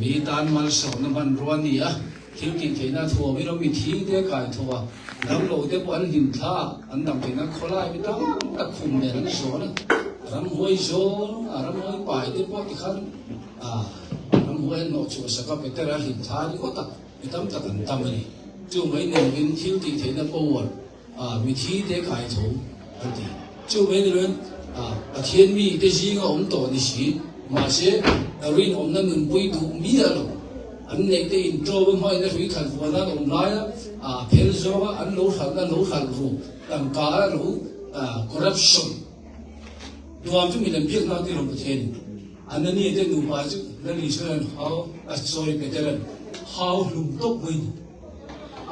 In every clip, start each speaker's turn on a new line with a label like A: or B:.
A: Mi tan malsawmna hmanrua a ni a, thil tih theihna a thuawmin awm mi thi te kai tho a, damlo te pawh an hlim thla a, an dam theihna khawlai mi tam tak khum nen an zawn a, ramhuai zawn a, ramhuai pai te pawh tikhan ramhuai an hnawh chhuah sak a, Petera hlim thla ringawt a, mi tam tak an dam a ni. Chu mai ni lovin thil tih theihna power A mithi te kai tho an ti. Chu mai ni loin Pathian mi te zinga awm tawh ni si, mahse rinawmna nunpui duh miah lo. An neih te intawm a hmain a hrui khat vuan an awm laia phel zawnga an lo hralhna lo hralh ru tangka a lo corruption nuam chu milem biak nau tir awm Pathian in Anania te nupa chu Lal Isua'n hau a sorry Petera'n hau hlum tawp mai ni.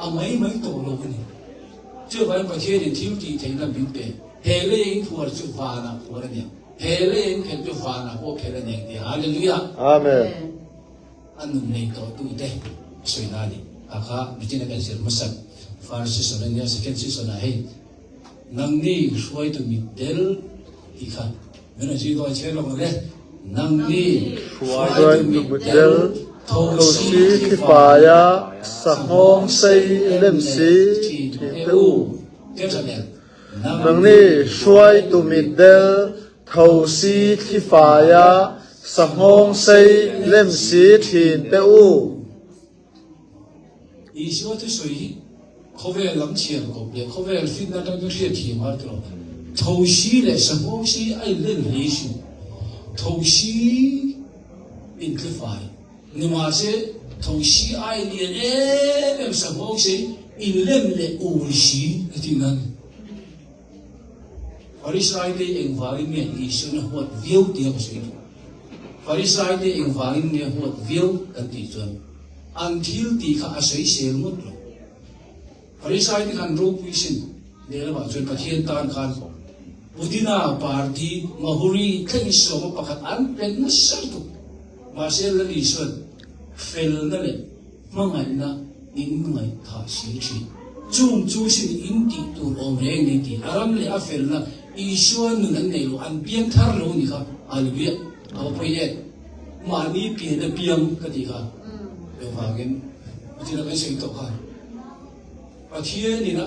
A: A mai mai tawh lo a ni. Chuvangin Pathianin thil tih theihna min pe. He lei in phuar chu vanah phuar a ni ang. He lei in phelh chu vanah pawh phelh a ni ang ti. Hallelujah!
B: Amen.
A: A nun nei tawh tute sawina a ni. A kha mitin a kan zir hmasak first season a nia, second season ah hei nangni hruaitu mitdel tih kha min rawn zui dawn chhiar lawk ang le. Nangni
B: hruaitu mitdel thosi thifaia sanghawng sei lem si thin te u. Nangni hruaitu mitdel thosi thifaia sanghawng sei lem si thin te u.
A: Isua thusawi hi khawvel lam chhiar kawp leh khawvel finna atang chuan hriat thiam har tawh lo. Thosi leh sahawngsi a inlen hle suh. Thosi intlifai ni mahse thosi ai lian em em sahawngsi inlem leh ur si a tih nan. Farisaite engvangin nge Isuan a huat viau tia ka sawi duh? Farisaite engvangin nge huat viau kan tih chuan an thil tih kha a sawisel ngawt lo. Farisaite khan ropui sin lehlamah chuan Pathian tan khan Pudina, Pardi, Mahuri thleng sawma pakhat an pe nasa lutuk. Mahse Lal Isuan felna leh Hmangaihna in ngaihthah si thin. Chung chu sin in tih tur awm reng ni tih a ram leh a felna Isua nun an nei lo, an piang thar lo ni kha Hallelujah a va pawi em? Mahni pian a piang ka tih kha lo vangin nichin a kan sawi tawh kha Pathian in a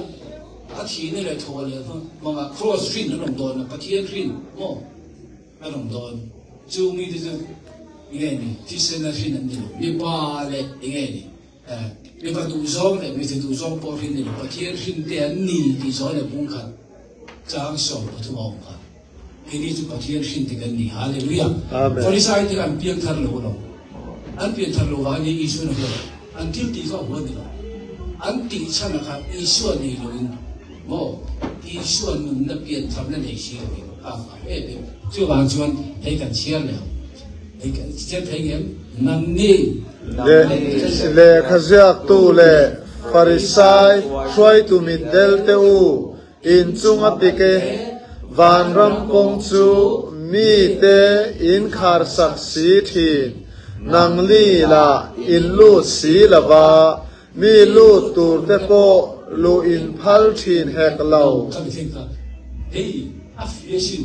A: a thihna leh thawh leh hmanga cross rin an awm dawn a Pathian rin maw An awm dawn. Chu mite chu enge ni? Thisena hrin an ni lo. Mipa leh enge ni? Mipa duhzawng leh hmeichhe duhzawng pawh hrin ni lo. Pathian hrin te an ni tih zawi leh bung khat chang 13 a awm kha. Keini chu Pathian hrin te kan ni. Hallelujah!
B: Amen.
A: Farisai te kha an piang thar lo lo. An pian thar lo vangin Isuan a huat. An thil tih kha a huat ni lo. An tih chhan a kha Isua nei loin maw? Isua nunna pian tharna nei si loin a fai em em. Chuvang chuan hei kan chhiar leh ang. Hei kan chhiar thei ngem? Nangni.
B: Lehkha ziaktu leh Farisai hruaitu mitdel te u, inchung a pik e, vanram kawng chu mite in kharsak si thin, nangni lah in lut si lova, Mi lut tur te pawh luh in phal thin hek lo.
A: Ka mi thing kha hei a fi asin,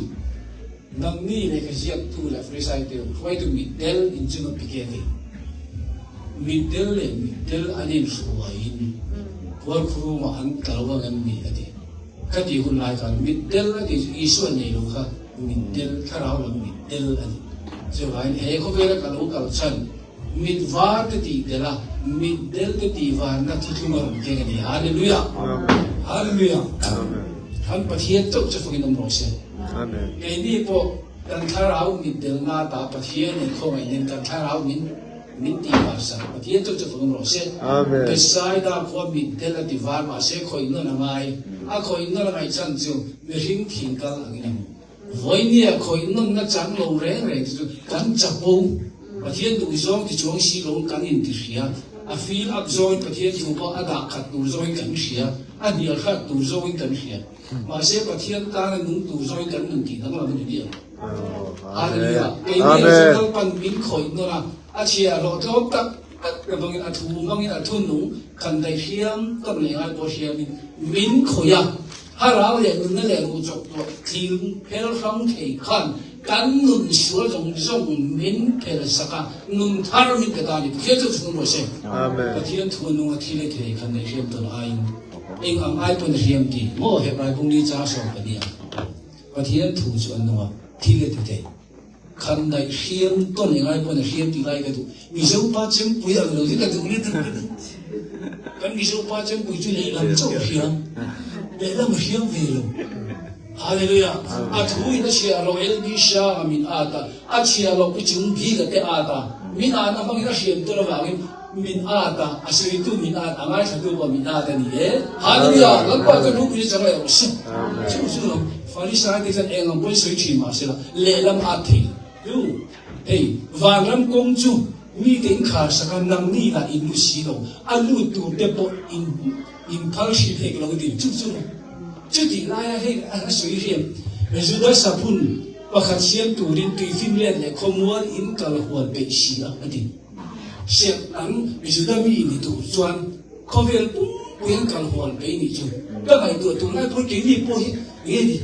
A: nangni lehkha ziaktu leh Farisai te hruaitu mitdel in chunga pike a ti. Mitdel leh mitdel an inhruaiin khualkhurumah an tla lo vang em ni a ti. Ka tih hun lai khan mitdel a tih chu Isua nei lo kha mitdel, thlarau lam mitdel a ni. Chuvangin he khawvela ka lo kal chhan Mit var te tih tel a, mit del te tih varna thuthlung a rawn keng a ni. Hallelujah! Hallelujah! Kan Pathian chauh chu fakin awm rawh se. Keini pawh kan thlarau mit delna ata Pathian in khawngaihnin kan thlarau min min tih var sak. Pathian chauh chu fakin awm rawh se. Bethsaida khua mit del a ti var mahse khawih nawn a ngai. A khawih nawn a ngaih chhan chu mihring thing kal angin a hmu. Vawinia khawih nawnna chang lo reng reng te chu kan chapo, Pathian duh zawng ti chuang si lo kan inti hria, a feel up zawngin Pathian thu pawh a dah khat tur zawngin kan hria, a hnial hrat tur zawngin kan hria. Mahse Pathian tana nung tur zawngin kan nun tih danglam a ni miah lo. Hallelujah! Keini chu Lalpan min khawih nawn a, a chhiahhlawh tlawm tak tak te hmangin, a thu hmangin, a thu nung khan daih hriam tak leh ngai pawh hriamin min khawih a. Thlarau leh nunna leh ruhchawk tuah thil phel hrang thei khan kan nun sual zawng zawng min phel sak a, nun thar min pe ta a ni. Pathian chu chhung rawh se. Pathian thu a nung a thil a thei khan nei hriam tawn aiin eng ang ai pawn a hriam ti maw Hebrai bung ni chang sawm pahnih ah Pathian thu chu a nung a thil a ti thei. Khan daih hriam tawn eng ai pawn a hriam tih lai ka duh. Mizo pa chempui ang lo hi ka duh lutuk. Kan Mizo pa chempui chu lehlam chauh a hriam. Lehlam a hriam ve lo. Hallelujah. A thu in a chhiah lo LB Hranga min at a, a chhiah lo pi chung Bika te at a, min at a hmangin a hriam tur avangin min at a, a sawitu min at, a ngaithlatu pawh min at a ni e. Hallelujah. Lalpa chuan ropui chang leh rawh se. Chu chu lo Farisai te chuan eng ang pawhin sawi thin mah sela lehlam at thei lo. Hei, vanram kawng chu mite in khar sak a, nangni lah in lut si lo, a lut tur te pawh in in phal hri phek lo ti. Chu chu chutih laia hei a sawi riam, Juda saphun pakhat siam turin tuifinriat leh khawmual in kal hual peih si a, a ti. Siak ang Juda mi ni tur chuan khawvel pumpui an kal hual peih nih chu ka ngaihtuah tur lai pawh keini pawh hi nge ni?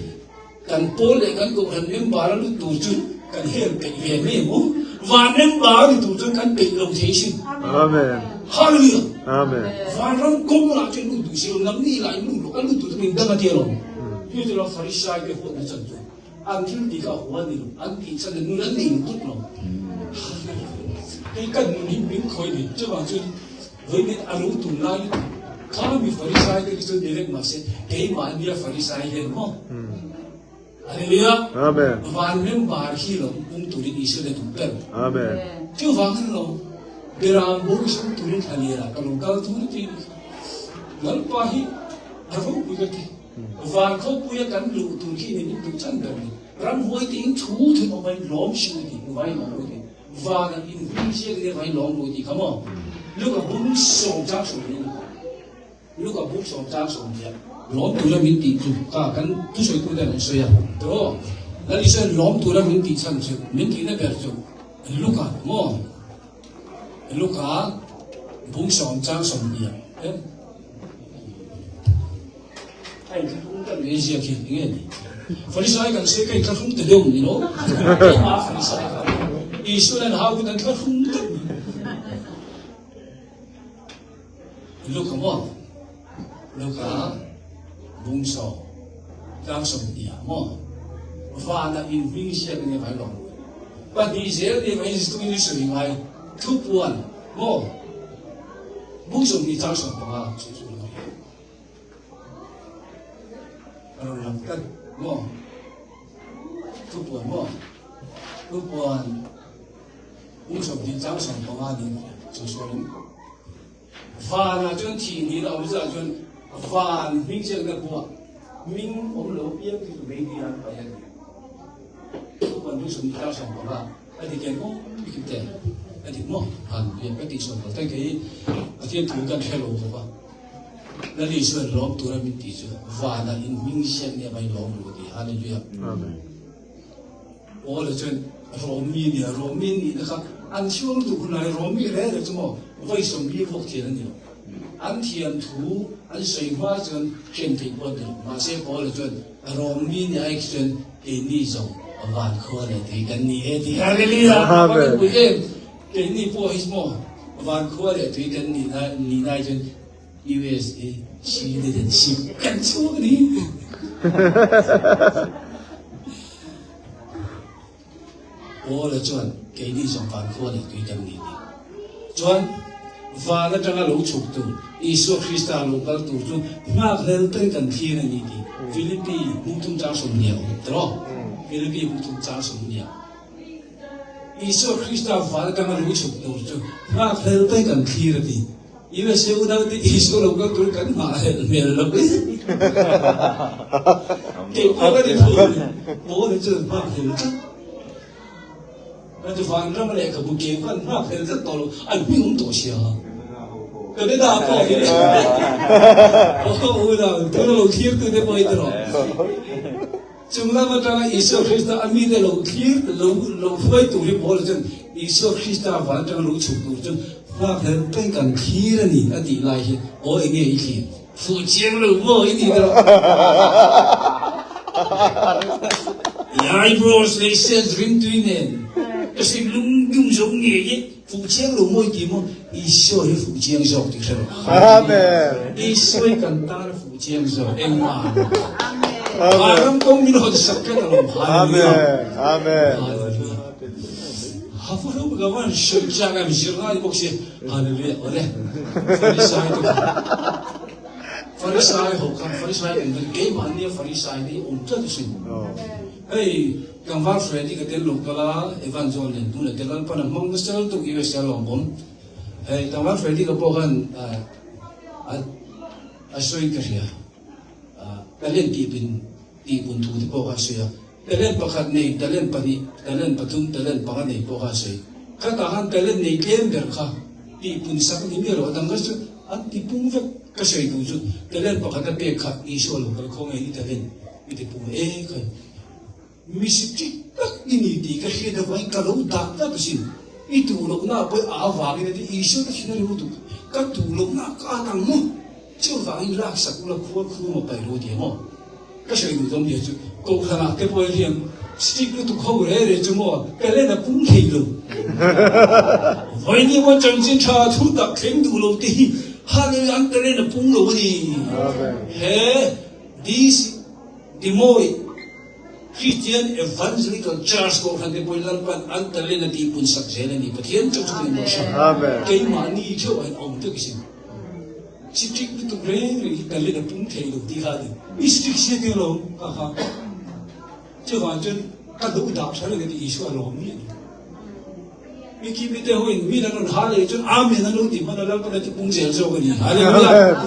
A: Kan pawl leh kan kohhran member a lut tur chu kan hel peih ve mai ang u. Van member ni tur chuan kan peih lo thei sin.
B: Amen.
A: Hallelujah.
B: Amen.
A: Vanram kawng lah chuan lut duh si lo, nangni lah in lut lo, a lut tur chu min dang a tia lo. Chu chu lo Farisai te huatna chan chu an thil tih kha a hua ni lo, an tih chan le nun an nei lutuk lo. Hei kan nun hi min khawi ni, chuvang chuan Vawikhat a lo tum lai lutuk kha mi Farisai te khi chu ni vek mahse keimah nia Farisai hian maw? Hallelujah!
B: Amen.
A: Van member hi lo pum turin Isua le duh ber.
B: Amen.
A: Chuvang in lo Beram bo sum turin thlalian ah ka lo kal thur ti Lalpa hi a ropui ka ti. Van khawpuia kan luh tur khi ni min duh chan ber ni. Ramhuai te in thu thun awm in lawm siu ti vai lawm ti. Van ah in hming ziak in vai lawm ru tih kha maw? Luka bung sawm chang sawm ni Luka bung sawm chang sawm nia lawm tura min tih chu ka kan thusawi tu ten an sawi a tiraw Lal Isua lawm tura min tih chhan chu min tihna ber chu Luka maw Luka bung sawm chang sawm nia eh A inthlahrung tak mai ziak hi enge ni? Farisai kan sawi ka inthlahrung ta deuh ni lo. Keimah Farisai ka Isua nen hau kan thlahrung tak ni. Luka maw? Luka bung so tlang som tia maw? Vana in hming siak ni vai long. Pahnih zel ni vai tu ni sawi ngai thu puan maw? Bung som ni chang som panga chu chu A rawn lang tlat maw? Thupuan maw? Thupuan ung 20 chang 15 ni chu sawn vanah chuan thih ni a awm zah chuan van hming chiakna buah hming awm lo piang chu mei ni an paih a ni. Thupuan ung 20 chang 15 a dik em maw? Ikipte a dik maw? Han pian ka tih sawn te kei Pathian thu kan hre lo bawk a. Lal Isuan lawm tura min tih chu vanah in hming ziak nia vai lawm ru ti. Hallelujah.
B: Amen.
A: Paula chuan Rom mi nia Rom mi nihna kha an thiam duh hun lai Rom mi re re chu maw vawi 40 vawk thian a ni lo. An thiam thu an sawi hma chuan hrem theih pawh an ti lo. Mahse Paula chuan Rom mi nia ai khi chuan keini zawng van khua leh tui kan ni e ti. Hallelujah.
B: Amen.
A: Pui em. Keini pawh hi maw van khua leh tui kan nihna nihna chuan USA citizenship kan chhuak a ni. Paula chuan keini zawng van khua leh tui kan ni ti. Chuan van atanga lo chhuk tur Isua Krista lo kal tur chu nghakhlel takin kan thlir a ni ti. Philippi bung thum chang 20 a awm tiraw? Philippi bung thum chang 20. Isua Krista van atanga lo chhuk tur chu nghakhlel takin kan thlir a ti. USA unaute Isua lo kal tur kan nghahhlelh hmel lo e. Kei pawh ka ni tho. Paul hi chuan nghakhlel tlat. Ka ti vanram lehkhabu ke khan nghakhlel tlat tawh lo, an hming awm tawh sia. Canada pawh hi unau tuna lo thlir tute pawh hi tiraw. Chung lam atanga Isua Krista a mite lo thlir lo lo hruai tur hi Paula chuan Isua Krista van atanga lo chhuk tur chu nghakhlel peng kan thlir a ni a tih lai hi aw enge i thlir fuh chiang lo maw i tih tawh. I eyebrows leh i sense ringtui nen ka sip lung dung zo ngei e. Fuh chiang lo mawi ti maw? Isua hi fuh chiang zawk tih hre rawh.
B: Amen.
A: Isua hi kan tan a fuh chiang zawk engmah. Amen. Ram kawng min hawn sak tlat alawm.
B: Hallelujah. Amen.
A: Hallelujah. Hafu ka van sawi chak em zir ngai bawk si. Hallelujah. Ole. Farisai te kha. Farisai ho khan Farisai kan kan keimah nia Farisai ni awm tlat asin. Hei Tlangval Freddy ka tel lo kal a, Evan John nen hmun a tel Lalpan a hmang nasa lutuk USA lawmawm. Hei Tlangval Freddy ka pawh khan a sawi ka hria. Talent tih pin tih pun thu te pawh kha a sawi a. Talent pakhat nei, talent pahnih, talent pathum, talent panga nei pawh kha a sawi. Khatah khan talent nei tlem ber kha tih pun sak ni miah lo, a dang kha chu an ti pung vek. Ka sawi duh chu talent pakhat a pek kha Isua lo kal khawngaih ni talent i ti pung e khai. Misiṭik tak i ni tih ka hriat avangin ka lo dah tlat asin. I duh lohna pawh a avangin a ti. Isua ka thin a ri lutuk. Ka duh lohna ka at ang maw? Chuvangin laksak ula khua khuma paih ru ti maw? Ka sawi duh dawn bia chu Kohhranah te pawh hian strict lutuk ho re re chu maw ka len a pung thei lo. Vawiin hian chanchin tha thu tak thleng duh lo te hi Hallelujah an ka len a pung lo a ni. He this Timawi Christian Evangelical Church Kohhran te pawhin Lalpan an talent a tihpun sak zel a ni. Pathian chauh chu kan inruah sak. Keimahni theuh ah hian awm tek sin. Strict lutuk reng reng hi talent a pung thei lo tih kha a ni. I strict sia tir lo kha kha. Chuvang chuan ka duh dah tha reng a ti Isua lawm mi a ni. Mi ki mite hoin mi an rawn ha leh chuan Amen an lo ti hman a, Lalpan a ti pung zel zawk a ni. Hallelujah!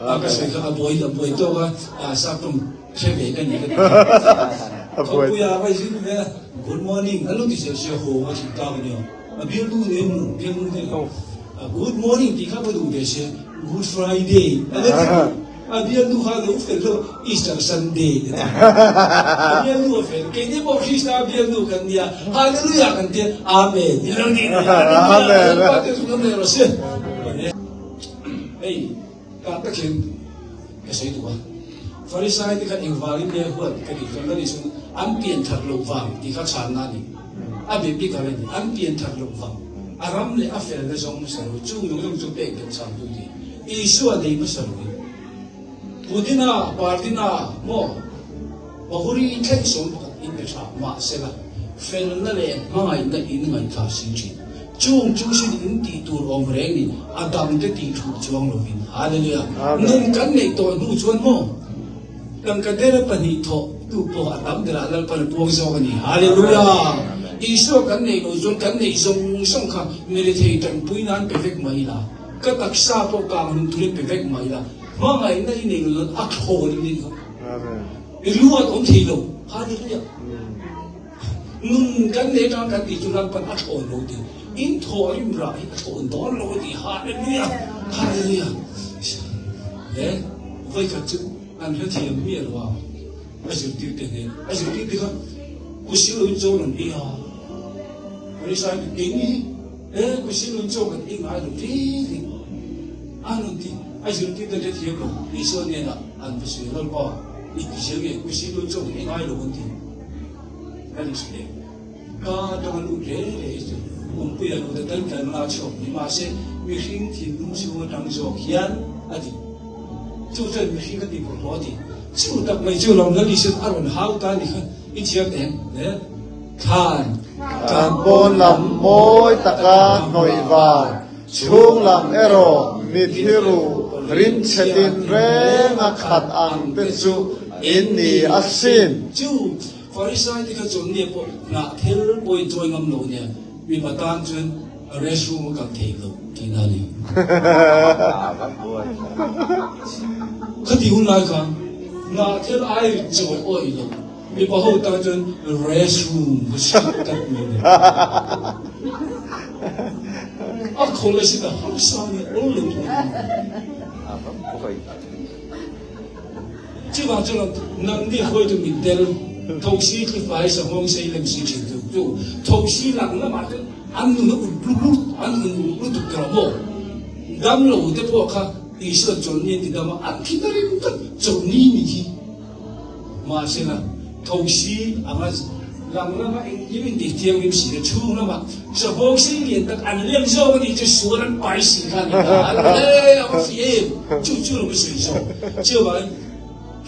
A: A ka sawi kha a buai a buai tawk a, a sap tawng hre ve ka ni ka ti. Thawkpuia a vai zin ve a, Good morning an lo ti zel sia haw a thin tak a nia. A bialnu ne mu, bialnu ne. Good morning tih kha va duh ve sia, Good Friday a lo ti. A bialnu kha a lo fel deuh a, Easter Sunday a ti. A bialnu a fel. Keini pawh Krista bialnu kan nia, Hallelujah kan tia, Amen i lo nih nei. Hallelujah! Lalpa te chu kan nei rawh se. Hei, kah takin ka sawi duh a. Farisai te kha engvangin nge huat ka tih chuan Lal Isuan an pian that loh vang tih kha chhanna a ni. A biblical a ni. An pian that loh vang. A ram leh a felna zawng hmasa lo, chung zawng zawng chu pek belh chhan tu tih. Isua nei hmasa loin Pudina, Pardina maw Bahuri thleng sawm pakhat in pe tha mahsela felna leh hmangaihna in ngaihthla si thin. Chung chu sin in tih tur awm reng ni a dangte tih thu chuang lovin. Hallelujah! Nun kan neih tawh hnu chuan maw tangka dera pahnih thawh tu pawh a tam berah Lalpan a puang zawk a ni. Hallelujah! Isua kan neih loh chuan kan neih zawng zawng kha mirethei tanpui nan pe vek mai ila. Ka taksa pawh kang hlum turin pe vek mai la, hmangaihna i nei lo a thawn in nih kha. I lu an awm thei lo. Hallelujah. Nun kan nei atang kan tih chu Lalpan a thawn lo ti. In thaw rim rah hi a thawn dawn lo a ti. Hallelujah. Hallelujah. He voi khat chu an hrethiam miah lo a. A zirtir te hnen. A zirtir te kha kusil lo in chaw rawn ei a. Pharisai te keini hi He mihring nun chu kan i ngai lo ri ri a rawn ti. A zirtirte te thiam lo Isua hnenah an va sawi, Lalpa, i ti zel nge? Mihring nun chu kan i ngai lo an ti. Kan in sawi Ka atanga lut re re hi chu Awmpuia lut a tal tal nga chhuak ni mahse mihring thinlung chhung atang zawk hian a ti. Chu chuan mihring ka ti bawlhhlawh a ti. Chu tak mai chu lo Lal Isuan a rawn hau ta ni kha i chhiar teh ang. Thlan.
B: Kan pawn lam mawi taka hnawih vang, chhung lam erawh mithi ruh rimchhetin reng a khat ang te chu in ni asin.
A: Chu Farisai te kha chuan nia pawh hnah thil pawhin chawi ngam lo nia, mipa tan chuan restroom a kal thei lo tihna a ni. Khati hun lai khan hnah thil ai rit chawi awih lo. Mipa ho tan chuan restroom va hriat tak mai ni. A khawl a si ta hausa ni awl lo tur ni. Chuvang chuan nangni hawitu mitdel thosi thlifai sahawng sei lem si thin tu chu thosi lang lamah chuan an nun a ut lutuk an nun ut lutuk tawh maw damlo te pawh kha Isua chawlhni an ti dam a an thi ta ringawt chawlhni ni hi. Mahsela, Thosi anga lang lama engkim in tih thianghlim si a chhung lama savawng sei lian tak an lem zawk a nih chu sual an pai si kha a ni ta. A lo he a va fi em chu chu lo va sawi zawk. Chuvangin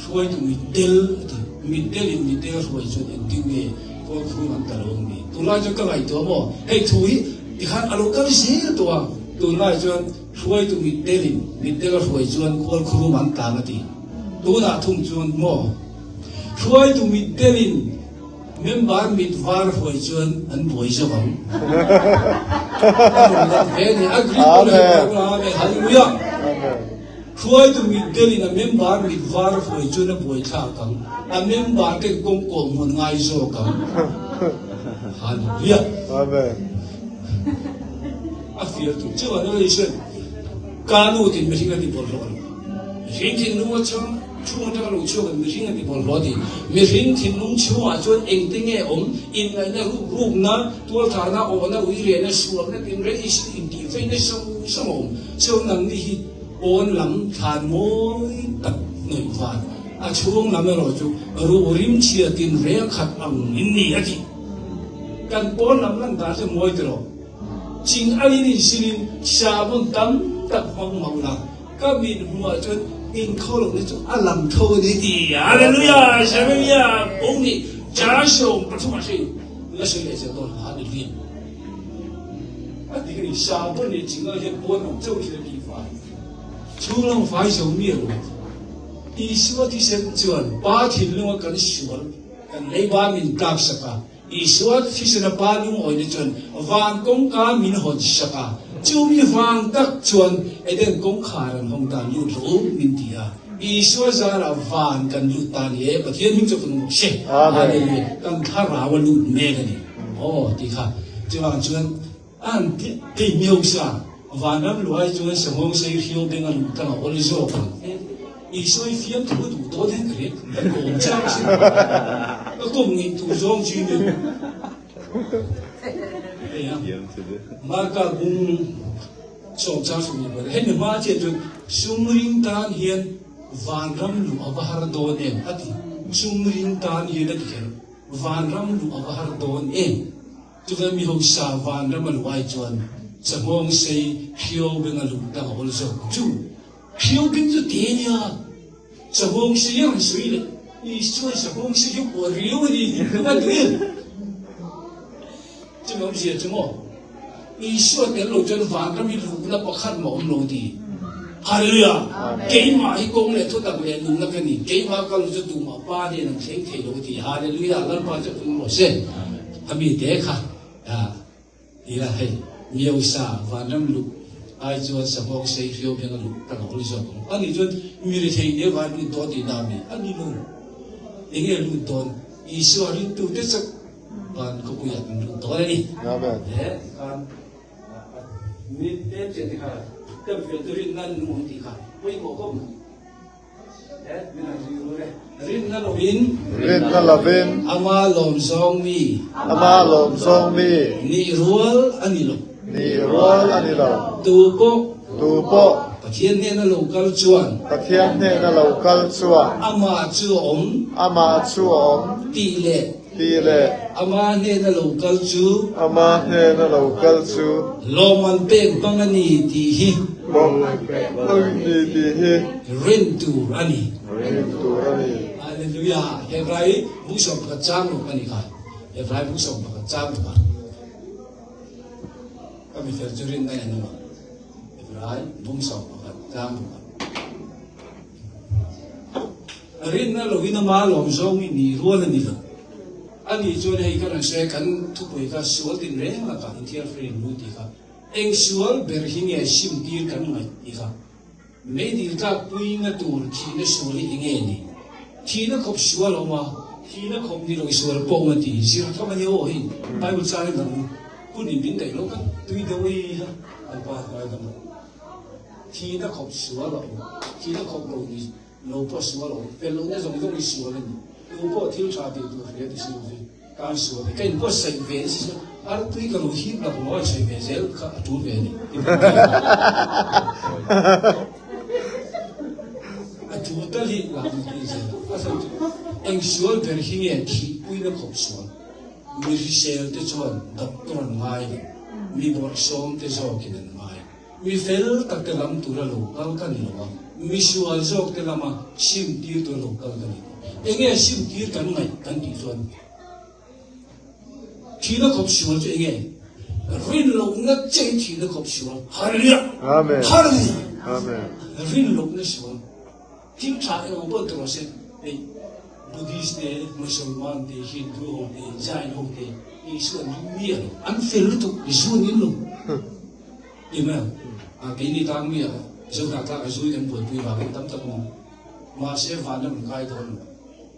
A: hruaitu mitdel a ti. Mitdel in mitdel hruai chuan engtin nge kawlkhum an ta lo ang ni. Tunlai chuan ka ngaihtuah maw hei thu hi tikhan a lo kal zel tawh a, tunlai chuan hruaitu mitdel in mitdel a hruai chuan kawlkhum an tlan a ti. Tunah thung chuan maw. Hruaitu mit telin member mit var hruai chuan an buai zo ang. Amen. Hallelujah. Hruaitu mit telin a member mit var hruai chuan a buai thlak ang. A member ten kawng kawm hmun ngai zawk ang. Hallelujah.
B: Amen.
A: A fial tu chu an lo isen. Kanu tin mihring a ti bawlhhlawh lo. Mihring thinlung a chang Chhung atanga lo chhuak in mihring a ti bawlhhlawh a ti. Mihring thinlung chhungah chuan engte nge awm? Inngaihna, rukrukna, tualthahna, awhna, uirehna, sualna tinreng i intihfeina hrang hrang a awm. Chuan nangni hi pawn lam thlan mawi tak hnawih van, a chhung lam erawh chu ruh rimchhia tinreng khat ang in ni a ti. Kan pawn lam lan dan chu mawi tiraw? Ching alin insilin sahbun tam tak hmang mauh la. Ka mit hmuh ah chuan inkho lohna chu a lang tho a ni ti. Hallelujah! Jeremiah bung nih Joshua pathum ah hrin la sawi leh zel dawn. Hallelujah! A ti ka ni, Sabon leh chingal hian pawn ang chauh thil a tih fai. Chhunglam fai zo mi a lo. Isua thisen chuan Pa thinlunga kan sual, kan leiba min tlaksak a. Isua thisena Pa lungawina chuan van kawngka min hawn sak a, chumi vang tak chuan Eden kawngkhar an hawng ta lut rawh u min ti a. Isua zarah van kan lut ta ni e, Pathian hming chu kan awm se. Hallelujah. Kan thlarau a lut mek a ni. Aw ti kha. Chuvang chuan an kei miosa vanram luai chuan sanghawng sei hriau beng a luh tlang a awl zawk ang. Isua i fiam thu duh dawn hian ka hria, ka kawm chiang a sin. Ka kawm ngei tur zawng chu ni. Hei a, Marka bung sawm chang sawm ni pawh hemi hma chiah chuan sum ring tan hian vanram luh a va har dawn em a ti. Sum ring tan hian a ti kher, vanram luh a va har dawn em. Chutia mi hausa vanram a luh ai chuan sanghawng sei hriau beng a luh tlang a awl zawk chu. Hriau beng chu te nia, sanghawng sei a rawn sawi leh Isua sanghawng sei hi uar riau a ni ka va duh em? Chumi awmzia chu maw Isua tel lo chuan vanram hi luhna pakhat mah awm lo ti. Hallelujah! Keimah hi kawng leh thutak leh nunna ka ni, keimah ka lu chu tumah Pa nen an thleng thei lo ti. Hallelujah! Lalpa chu tum rawh se. A mi te kha ila hei Miosa vanram luh ai chuan sahawk sei hriau beng a luh ka lo awl zawk ang. Ani chuan mi rethei nia van lut dawn tih na mi a ni lo. Enge lut dawn? Isua ringtute chu van khawpuiah kan lut dawn a ni.
B: Amen.
A: He khan mi tlem chen te kha tem fel tu rinna nung ang tih kha pawimawh khawp mai. Rinna lovin.
B: Rinna lovin.
A: Ama lawm zawng mi.
B: Ama lawm zawng mi.
A: Nih rual a ni lo.
B: Nih rual a ni lo.
A: Tu pawh.
B: Tu pawh.
A: Pathian hnena lo kal chuan.
B: Pathian hnena lo kal chuan.
A: Amah chu a awm.
B: Amah chu a awm.
A: Tih leh.
B: Tih leh.
A: Ama hnena lo kal chu.
B: Ama hnena lo kal chu.
A: Lawmman pek hmang a ni tih hi.
B: Lawmman pek hmang a ni tih hi.
A: Rin tur a ni.
B: Rin tur a ni.
A: Hallelujah. Hebrai buk 11 chang ruk a ni kha. Hebrai buk 11 chang ruk a. Ka mi fel chu rin na en a. Hebrai bung 11 chang ruk a. Rinna lovin ama lawm zawng i ni rual a ni lo. Ani chuan hei ka rawn sawi kan thupui kha sual tin reng lakah inthiarfrin lu tih kha eng sual ber hi nge sim tir kan ngaih tih kha meidil tlak puina tur thihna sual hi enge ni? Thihna khawp sual a awm a, thihna khawp ni lo sual pawh awm a ti. Zir tham a ni aw hei Bible chang in lang hun in min daih lo ka tui deuh ei kha an pa hnuai dam lo. Thihna khawp sual a awm, thihna khawp lo ni lo pawh sual a awm, fel lohna zawng zawng hi sual a ni. Tu pawh thil tha tih tur hria ti si lo hi kan sual a ni. Ka inbuatsaih ve a si chuan artui ka lo hip lak maw a insawi ve zel kha a tul ve a ni. A tul tal hi lak ni zel a. Eng sual ber hi nge thihpuina khawp sual? Mi hrisel te chuan doctor an ngai lo, mi bawrhsawm te zawkin an ngai. Mi fel tak te lam tura lo kal ka ni lo a, mi sual zawk te lama sim tir tura lo kal ka ni lo. Enge sim tir kan ngaih kan tih chuan thihna khawp sual chu enge? Rinlohna che hi thihna khawp sual. Hallelujah!
B: Amen.
A: Hallelujah!
B: Amen.
A: Rinlohna sual. Thil tha eng pawh tur se, hei Buddhist te, Musalman te, Hindu ho te, Jain ho te, Isua an ring miah lo, an fel lutuk, Isua an ring lo. Ti mai ang, a keini tang mi ah Zohna tlak a zui kan buaipui vangin tam tak maw, mahse van a rawn kai dawn lo.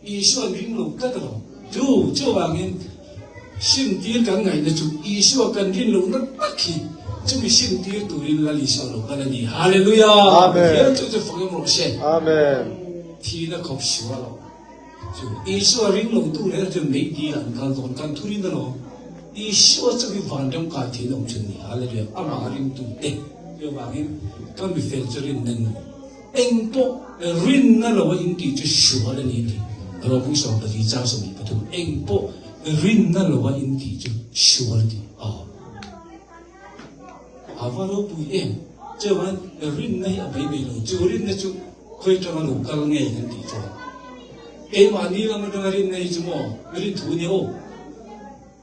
A: Isua an ring lo tlat alawm. Chu chuvangin sim tir kan ngaihna chu Isua kan rin lohna tak hi chumi sim tir turin Lal Isua lo kal a ni. Hallelujah!
B: Amen.
A: Pathian chu chu fak em rawh se.
B: Amen.
A: Thihna khawp sua lo. Chu Isua ring lo tu reng chuan mei dil an kal dawn kan thu rin alawm. Isua chu hi vanram kai theihna awm chun ni. Hallelujah! Amah ringtu te chuvangin ka mifel chu rin nan. Eng pawh rinna lo a intih chu sual a ni a ti. Ropui 14 chang 23 Eng pawh rinna lo a intih chu sual a ti. Aw. A va ropui em? Chuan rinna hi a mai mai lo. Chu rinna chu khawi atanga lo kal nge kan tih chuan keimahni lam atanga rinna hi chu maw rinthu nia aw.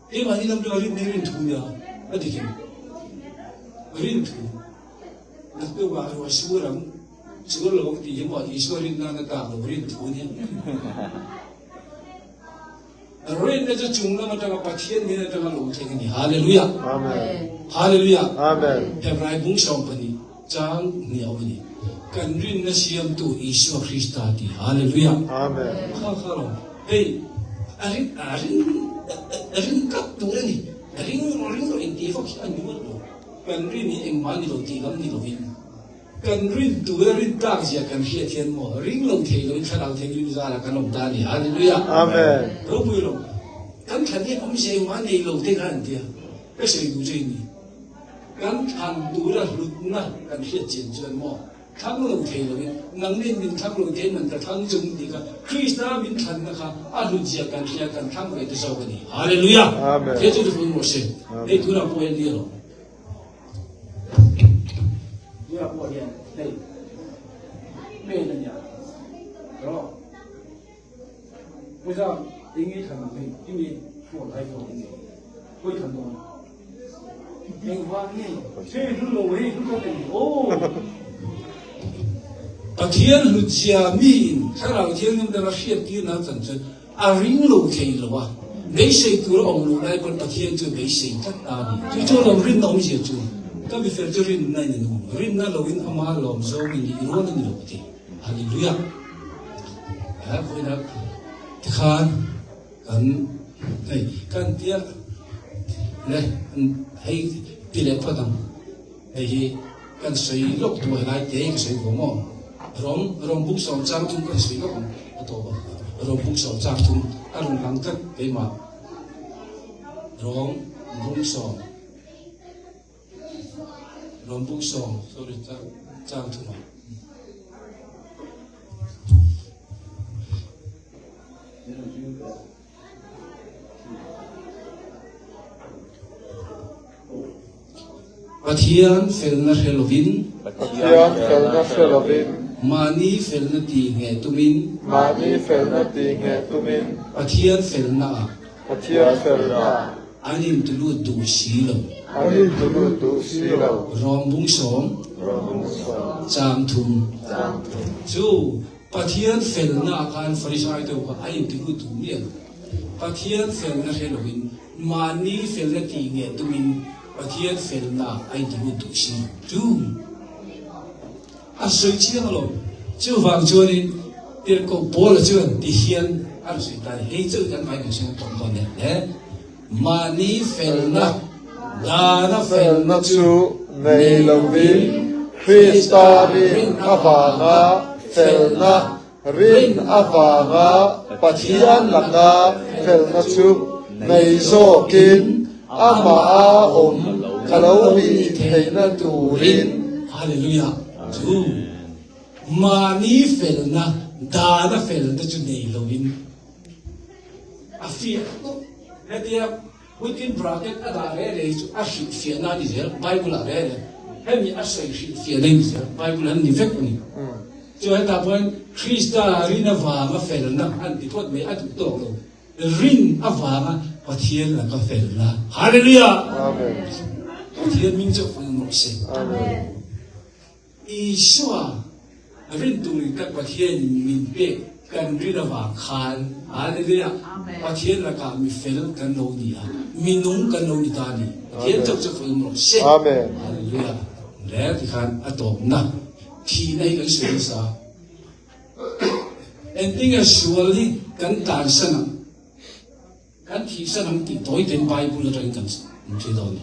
A: Keimahni lam atanga rinna hi rinthu nia a ti khin. Rinthu. Naktukah ruah sur ang, sur lo ang tih hi maw Isua rin nana tak lo rin thu nia. Rinna chu chung lam atanga Pathian hnen atanga lo thleng a ni. Hallelujah.
B: Amen.
A: Hallelujah.
B: Amen.
A: Hebrai bung 12 chang hnih a awm a ni. Kan rinna siamtu Isua Krista ti. Hallelujah.
B: Amen.
A: Kha kha lo. Hei a rin a rin a rin tlat tur a ni. Ring rawh ring rawh intih vak hi a ni ngawt lo. Kan rin hi engmah ni lo tih lam ni lovin, kan rin tura rin tlak zia kan hriat hian maw ring lo thei loin thlarau thianghlim zara kan awm ta a ni. Hallelujah!
B: Amen.
A: Ropui lo. Kan thlan hian awmzia engmah nei lo te kha an tia. Ka sawi duh chu i ni. Kan thlan tura hlutna kan hriat chian chuan maw Thlang lo thei loin, nangnin min thlang lo thei man ka thlang chung tih kha Krista min thlanna kha a hlutzia kan hria kan thlang ve te zawk a ni. Hallelujah!
B: Amen.
A: He chu chu hrui rawh se. Hei tunah pawh hian ni lo. Tunah pawh hian hei pen a nia. Ro. Puja ingi thlan ang hei ingi phone iPhone ingi. Pui thlan dawn. Pathian hlutzia miin Thlarau Thianghlim danga hriattirna chan chuan a ring lo thei lo a, beisei tur a awm loh lai pawn Pathian chu beisei tlat ta a ni. Chu chu lawm rinna awmzia chu ka mifel chu rinna in a nung, rinna loin ama lawm zawng in i rual a ni lo ka ti. Hallelujah! Vawiinah tikhan Kan hei kan tia le hei ti leh phawt ang. Hei hi kan sawi lawk tu helai te ka sawi vawm aw. Rom rom buk sawm chang thum kan sawi lawk ang a tawp a. Rom buk sawm chang thum a rawn lang tlat keimah. Rom bung sawm rom bung sawm sorry chang chang thum ah. Pathian felna hre lovin.
B: Pathian felna hre lovin.
A: Mahni felna tih ngheh tumin.
B: Mahni felna tih ngheh tumin.
A: Pathian felna ah.
B: Pathian felna ah.
A: An intulut duh si lo.
B: An intulut duh si lo.
A: Rawng bung sawm.
B: Rawng bung sawm.
A: Chang thum.
B: Chang thum.
A: Chu Pathian felna ah khan Farisai te ho kha a inti lut duh miah lo. Pathian felna hre loin mahni felna tih ngeh tumin Pathian felna ah a inti lut duh si lo. Chu a sawi chiang alawm. Chuvang chuanin Tirhkoh Paula chuan ti hian a rawn sawi ta a ni. Hei chauh hi kan vai kan sawi tawp dawn nia. Le mahni felna dana
B: felna chu nei lovin Krista rin avanga felna, rin avanga Pathian laka felna chu nei zawkin amaha awm ka lo nih theihna turin.
A: Hallelujah! Chu mahni felna, dana felna chu nei lovin. A fiah tawp. Hetia within bracket a dah reh reh hi chu a hrilhfiahna a ni zel, Bible ah reh reh. Hemi a sawi hrilhfiahna a ni zel, Bible an ni vek a ni. Chu hetah pawhin Krista rin avanga felna an ti phawt mai, a duh tawk lo. Rin avanga Pathian laka felna. Hallelujah!
B: Amen.
A: Pathian hming chu fang rawh se.
B: Amen.
A: Isua rin turin kan Pathian min pek kan rin avang khan, Hallelujah, Pathian lakah mi fel kan lo ni a, mi nung kan lo ni ta a ni. Pathian chauh chu fang rawh se.
B: Amen.
A: Hallelujah. Le tikhan a tawpna thihna hi kan sawi nasa. Engtinge sual hi kan tlansan ang, kan thihsan ang tih tawi ten Bible atangin kan hre dawn a ni.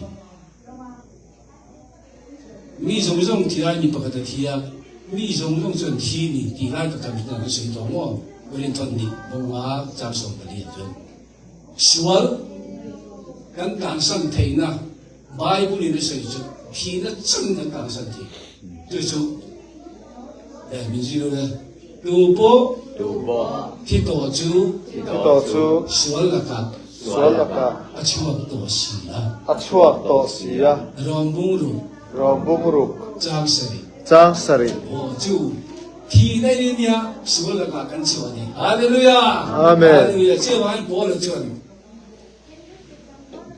A: Mi zawng zawng thi lai mi pakhat a thi a, mi zawng zawng chuan thi ni tih lai tak kan kan sawi tawh maw? Rinthawt nih bunga chang 14 ah chuan sual kan tlansan theihna Bible in a sawi chu thihna changin kan tlansan thei. Chu chu min zir ula, tu pawh thi tawh chu sual lakah
B: Sual lakah.
A: A chhuak tawh si a.
B: A chhuak tawh si a.
A: Rawng bung ruk.
B: Rawng bung ruk.
A: Chang sarih.
B: Chang sarih.
A: Aw chu thi na in nia sual lakah kan chhuah ni. Hallelujah.
B: Amen.
A: Hallelujah. Chuvangin Paula chuan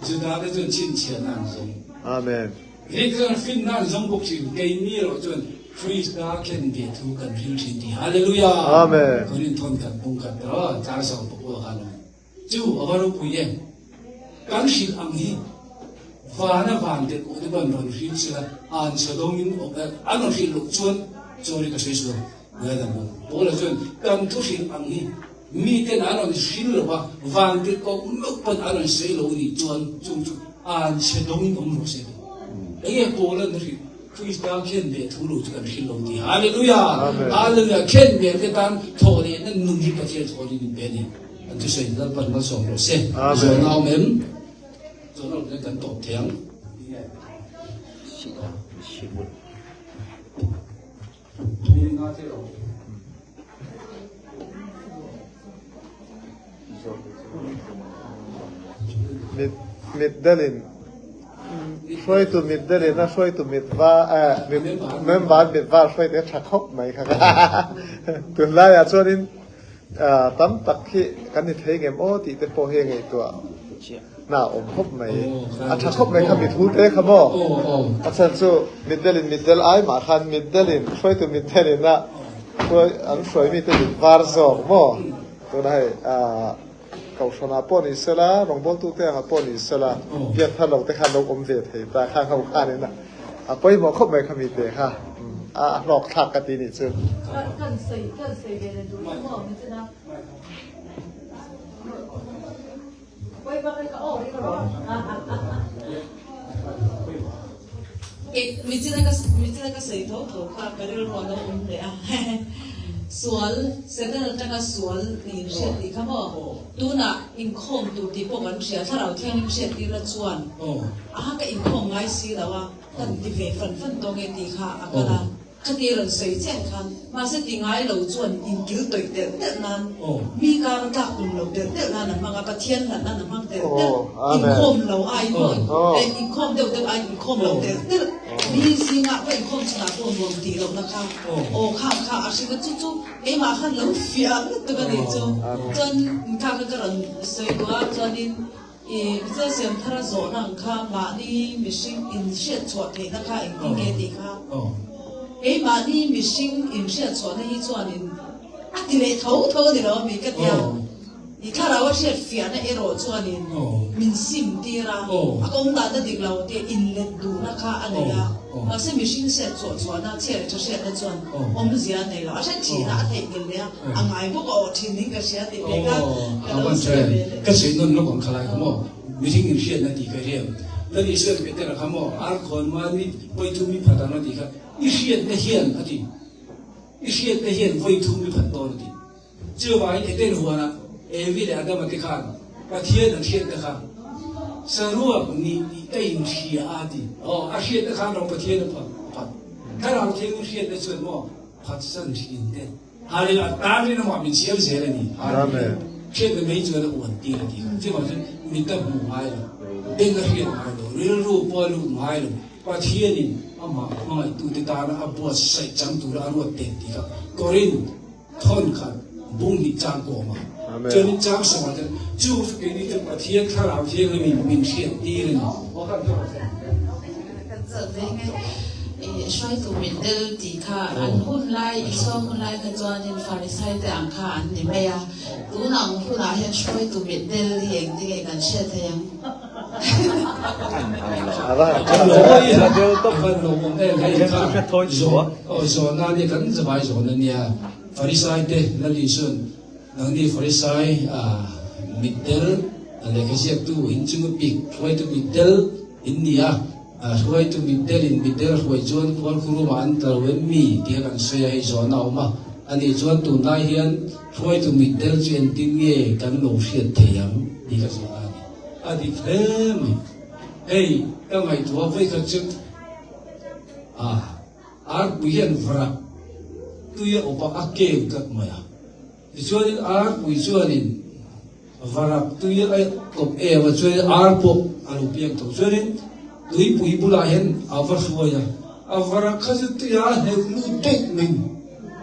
A: Juda te chuan chhinchhiahna an zawng.
B: Amen.
A: Greek chuan finna an zawng bawk thin. Keini erawh chuan Krista khen ve thu kan hril thin ti. Hallelujah.
B: Amen.
A: Korinthon kan bung khat erawh chang 19 khan awm. Chu a va ropui em! Kan hrilh ang hi vana van tet awh te pawh an rawn hril sela, an chhe dawngin an rawn hrilh loh chuan sorry ka sawi sual ngaidam lo. Paula chuan kan thu hrilh ang hi miten an rawn hril lo va, van tet awh meuh pawn an rawn sawi lo nih chuan chung chu an chhe dawngin awm rawh se. Enge Paula'n a hrilh? Krista khen ve thu lo chu kan hrilh lo ti. Hallelujah! Hallelujah! Khen ve te tan thawh lehna nun hi Pathian thlawnin min pe a ni. An thusawi Lalpan malsawm rawh se. Zawhna awm em? Zawhna awm chuan kan tawp thei ang.
B: Mit mitdelin hruaitu mitdelin a hruaitu mit va eh member mit var hruaite a tha khawp mai kha tunlaiah chuanin tam tak hi kan ni thei ngem aw tih te pawh hi ngaihtuah na a awm khawp mai a tha khawp mai kha mit hu te kha maw a chhan chu mitdelin mitdel ai mah khan mitdelin hruaitu mitdelin a hruai an hruai mite mit var zawk maw tuna hei kohhranah pawh ni sela rawngbawltute angah pawh ni sela biak thar lo te khan lo awm ve thei ta khang ho khanin a pawimawh khawp mai kha mite kha a hlawk thlak ka ti nih chu.
C: Kan sawi kan sawi ve leh duh chu maw nichina
D: Michina ka sawi tho tho kha ka rilru a lo awm leh a. Sual, Satan atanga sual niin hriat tih kha maw? Tunah inkhawm tur tih pawh kan hria, Thlarau Thianghlim hriat tirna chuan aha ka inkhawm ngai si lo a, kan ti ve fan fan tawh nge tih kha a kal a. Khati rawn sawi chiah khan mahse ti ngai lo chuan inkil tawih telh telh nan, mi kar a tlak tum lo telh telh nan a hmang a, Pathian hlat nan a hmang telh telh, inkhawm lo ai maw, eh inkhawm deuh deuh ai inkhawm lo telh telh, mi zingah ka inkhawm chhunah pawh nuam tih lohna kha aw khang kha a hrilh a, chu chu keimah khan lo fiah lutuk a nih chu, chuan kha kha ka rawn sawi duh a, chuanin i Mizo siam thara zawhna ang kha mahni mihring inhriat chhuah theihna kha engtin nge tih kha keimahni mihring inhriat chhuahna hi chuanin a ti leh tho tho a ni lo ami ka tia i thlarau a hriat fiahna erawh chuanin min sim tir a, a kawng danna dik lo te inlet duhna kha a nei a, mahse mihring hriat chhuah chhuahna chhiat leh tha hriatna chuan awmzia a nei lo, a hre thin a, a theihnghilh leh a. A ngai bawk a awh thin in ka hria tih ve kha ka lo sawi ve leh.
A: Ka sawi nawn lawk ang kha lai kha maw mihring in hriatna tih ka hriam Lal Isuan Petera kha maw ar khawn mahni vawi thum i phat ang a tih kha i hriatna hian a ti i hriatna hian vawi thum i phat dawn a ti chuvangin Eden huanah Evi leh Adama te khan Pathian an hriatna kha saruak nih tih ka inhria a ti aw a hriatna khan rawng Pathian a phat Thlarau Thianghlim hriatna chuan maw phatsan thin te Hallelujah, tan rin amah min siam zel a ni.
B: Amen.
A: Hriatna mai chuan a uan tir a ti kha. Chuvang chuan mit a hmu ngai lo, beng a hriat ngai lo, rilru pawh a lut ngai lo. Pathianin amah hmangaihtute tana a buatsaih chang tura a ruat teh tih kha Korinth thawn khat bung hnih chang kawm a. Chuanin chang sawmah chuan chu chu keini chu Pathian thlarau thianghlimin min hriat tir a ni.
D: Kan zawt ve nge i hruaitu min del tih kha an hun lai Isua hun lai kha chuanin Farisai te ang kha an ni mai a, tun ang hunah hian hruaitu mit del hi engtin nge kan hriat thei ang?
A: Nangni Farisai mitdel lehkha ziaktu in chunga pik hruaitu mitdel in ni a, hruaitu mitdel in mitdel hruai chuan khualkhurumah an tla lo em mi tia kan sawi a, hei zawhna a awm a, ani chuan tunlai hian hruaitu mitdel chu engtin nge kan lo hriat thei ang tih ka zawhna a ni. A dik hle mai. Hei ka ngaihtuah vawikhat chu a arpui hian vrak tui a awp a, a keu tlat mai a. Tichuanin arpui chuanin varak tui a kawp em a, chuanin ar pawh a lo piang tho. Chuanin tuipui bulah hian a va hruai a, a varak kha chu tuiah a hleuh lut daih mai,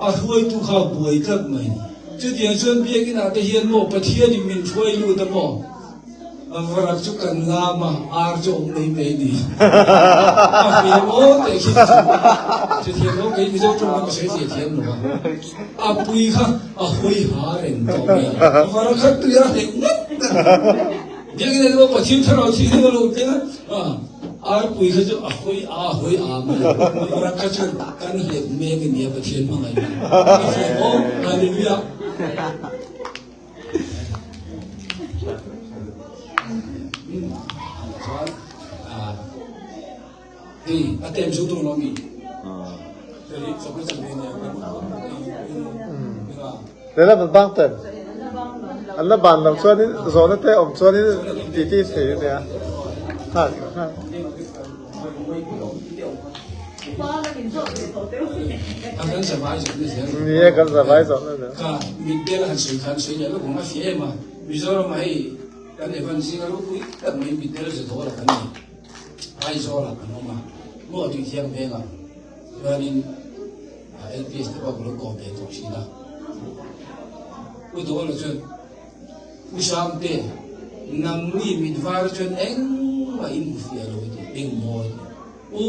A: a hruaitu kha a buai tlat mai. Chutiang chuan biakinah te hian maw Pathianin min hruai lut a maw? Varak chu kan lam a, ar chu awm mai mai ni. A hmel aw teh khi chu chu thiam lo kei Mizo tawng ka sawi thei thiam lo a. A pui kha a hawi ha reng tawh mai a. Varak kha tui a hleuh ngat ngat. Biakinn ah pawh Pathian thlarau thil hi a lo teng a, ar pui kha chu a hawi a hawi a mai a. Varak kha chuan kan hleuh mek a nia Pathian hmangaih na. A thiam aw, Hallelujah.
B: Lehlam an bang ten. An la ban lo chuanin zawhna te awm chuanin titi thei a nia. Nghak nghak. Ni e kan zavai zawhna zel.
A: Ka mitdel han sawi khan sawi leh lawk ang a fiah em a, Mizoram ah hei kan Evan zinga ropui tak mai mitdel Zadawla kan ni, Aizawl ah kan awm a, maw tui thiang veng ah chuanin LPS te pawh ka lo kawm ve tawh thin a, Pu Dawla chuan Pu Samte nangni mit var chuan engmah in hmu fiah lo tih engmaw a ti. U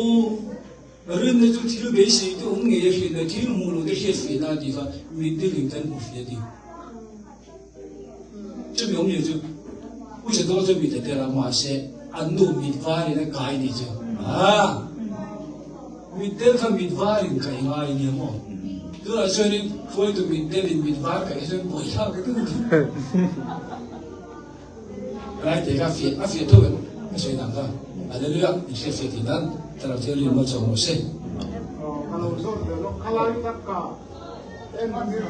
A: Rinna chu thil beisei te awm ngei a hriat a, thil hmuh loh te hriat fiahna a tih kha mitdilin kan hmu fiah a ti. Chumi awmzia chu Pu Chadawl chu mit a tel a, mahse an nu mit varin a kai ni chu. Aa! Mitdel kha mit varin kai ngai a nia maw? Tunah chuanin hruaitu mitdelin mit var kai hi chuan buaithlak ka ti lutuk. Rai te kha fiah a fiah tho em ka sawi dan kha Hallelujah in hriat fiah tih nan Thlarau Thianghlim malsawm rawh se.
E: Ka lo zawt ve lawk khalai tak ka en tir.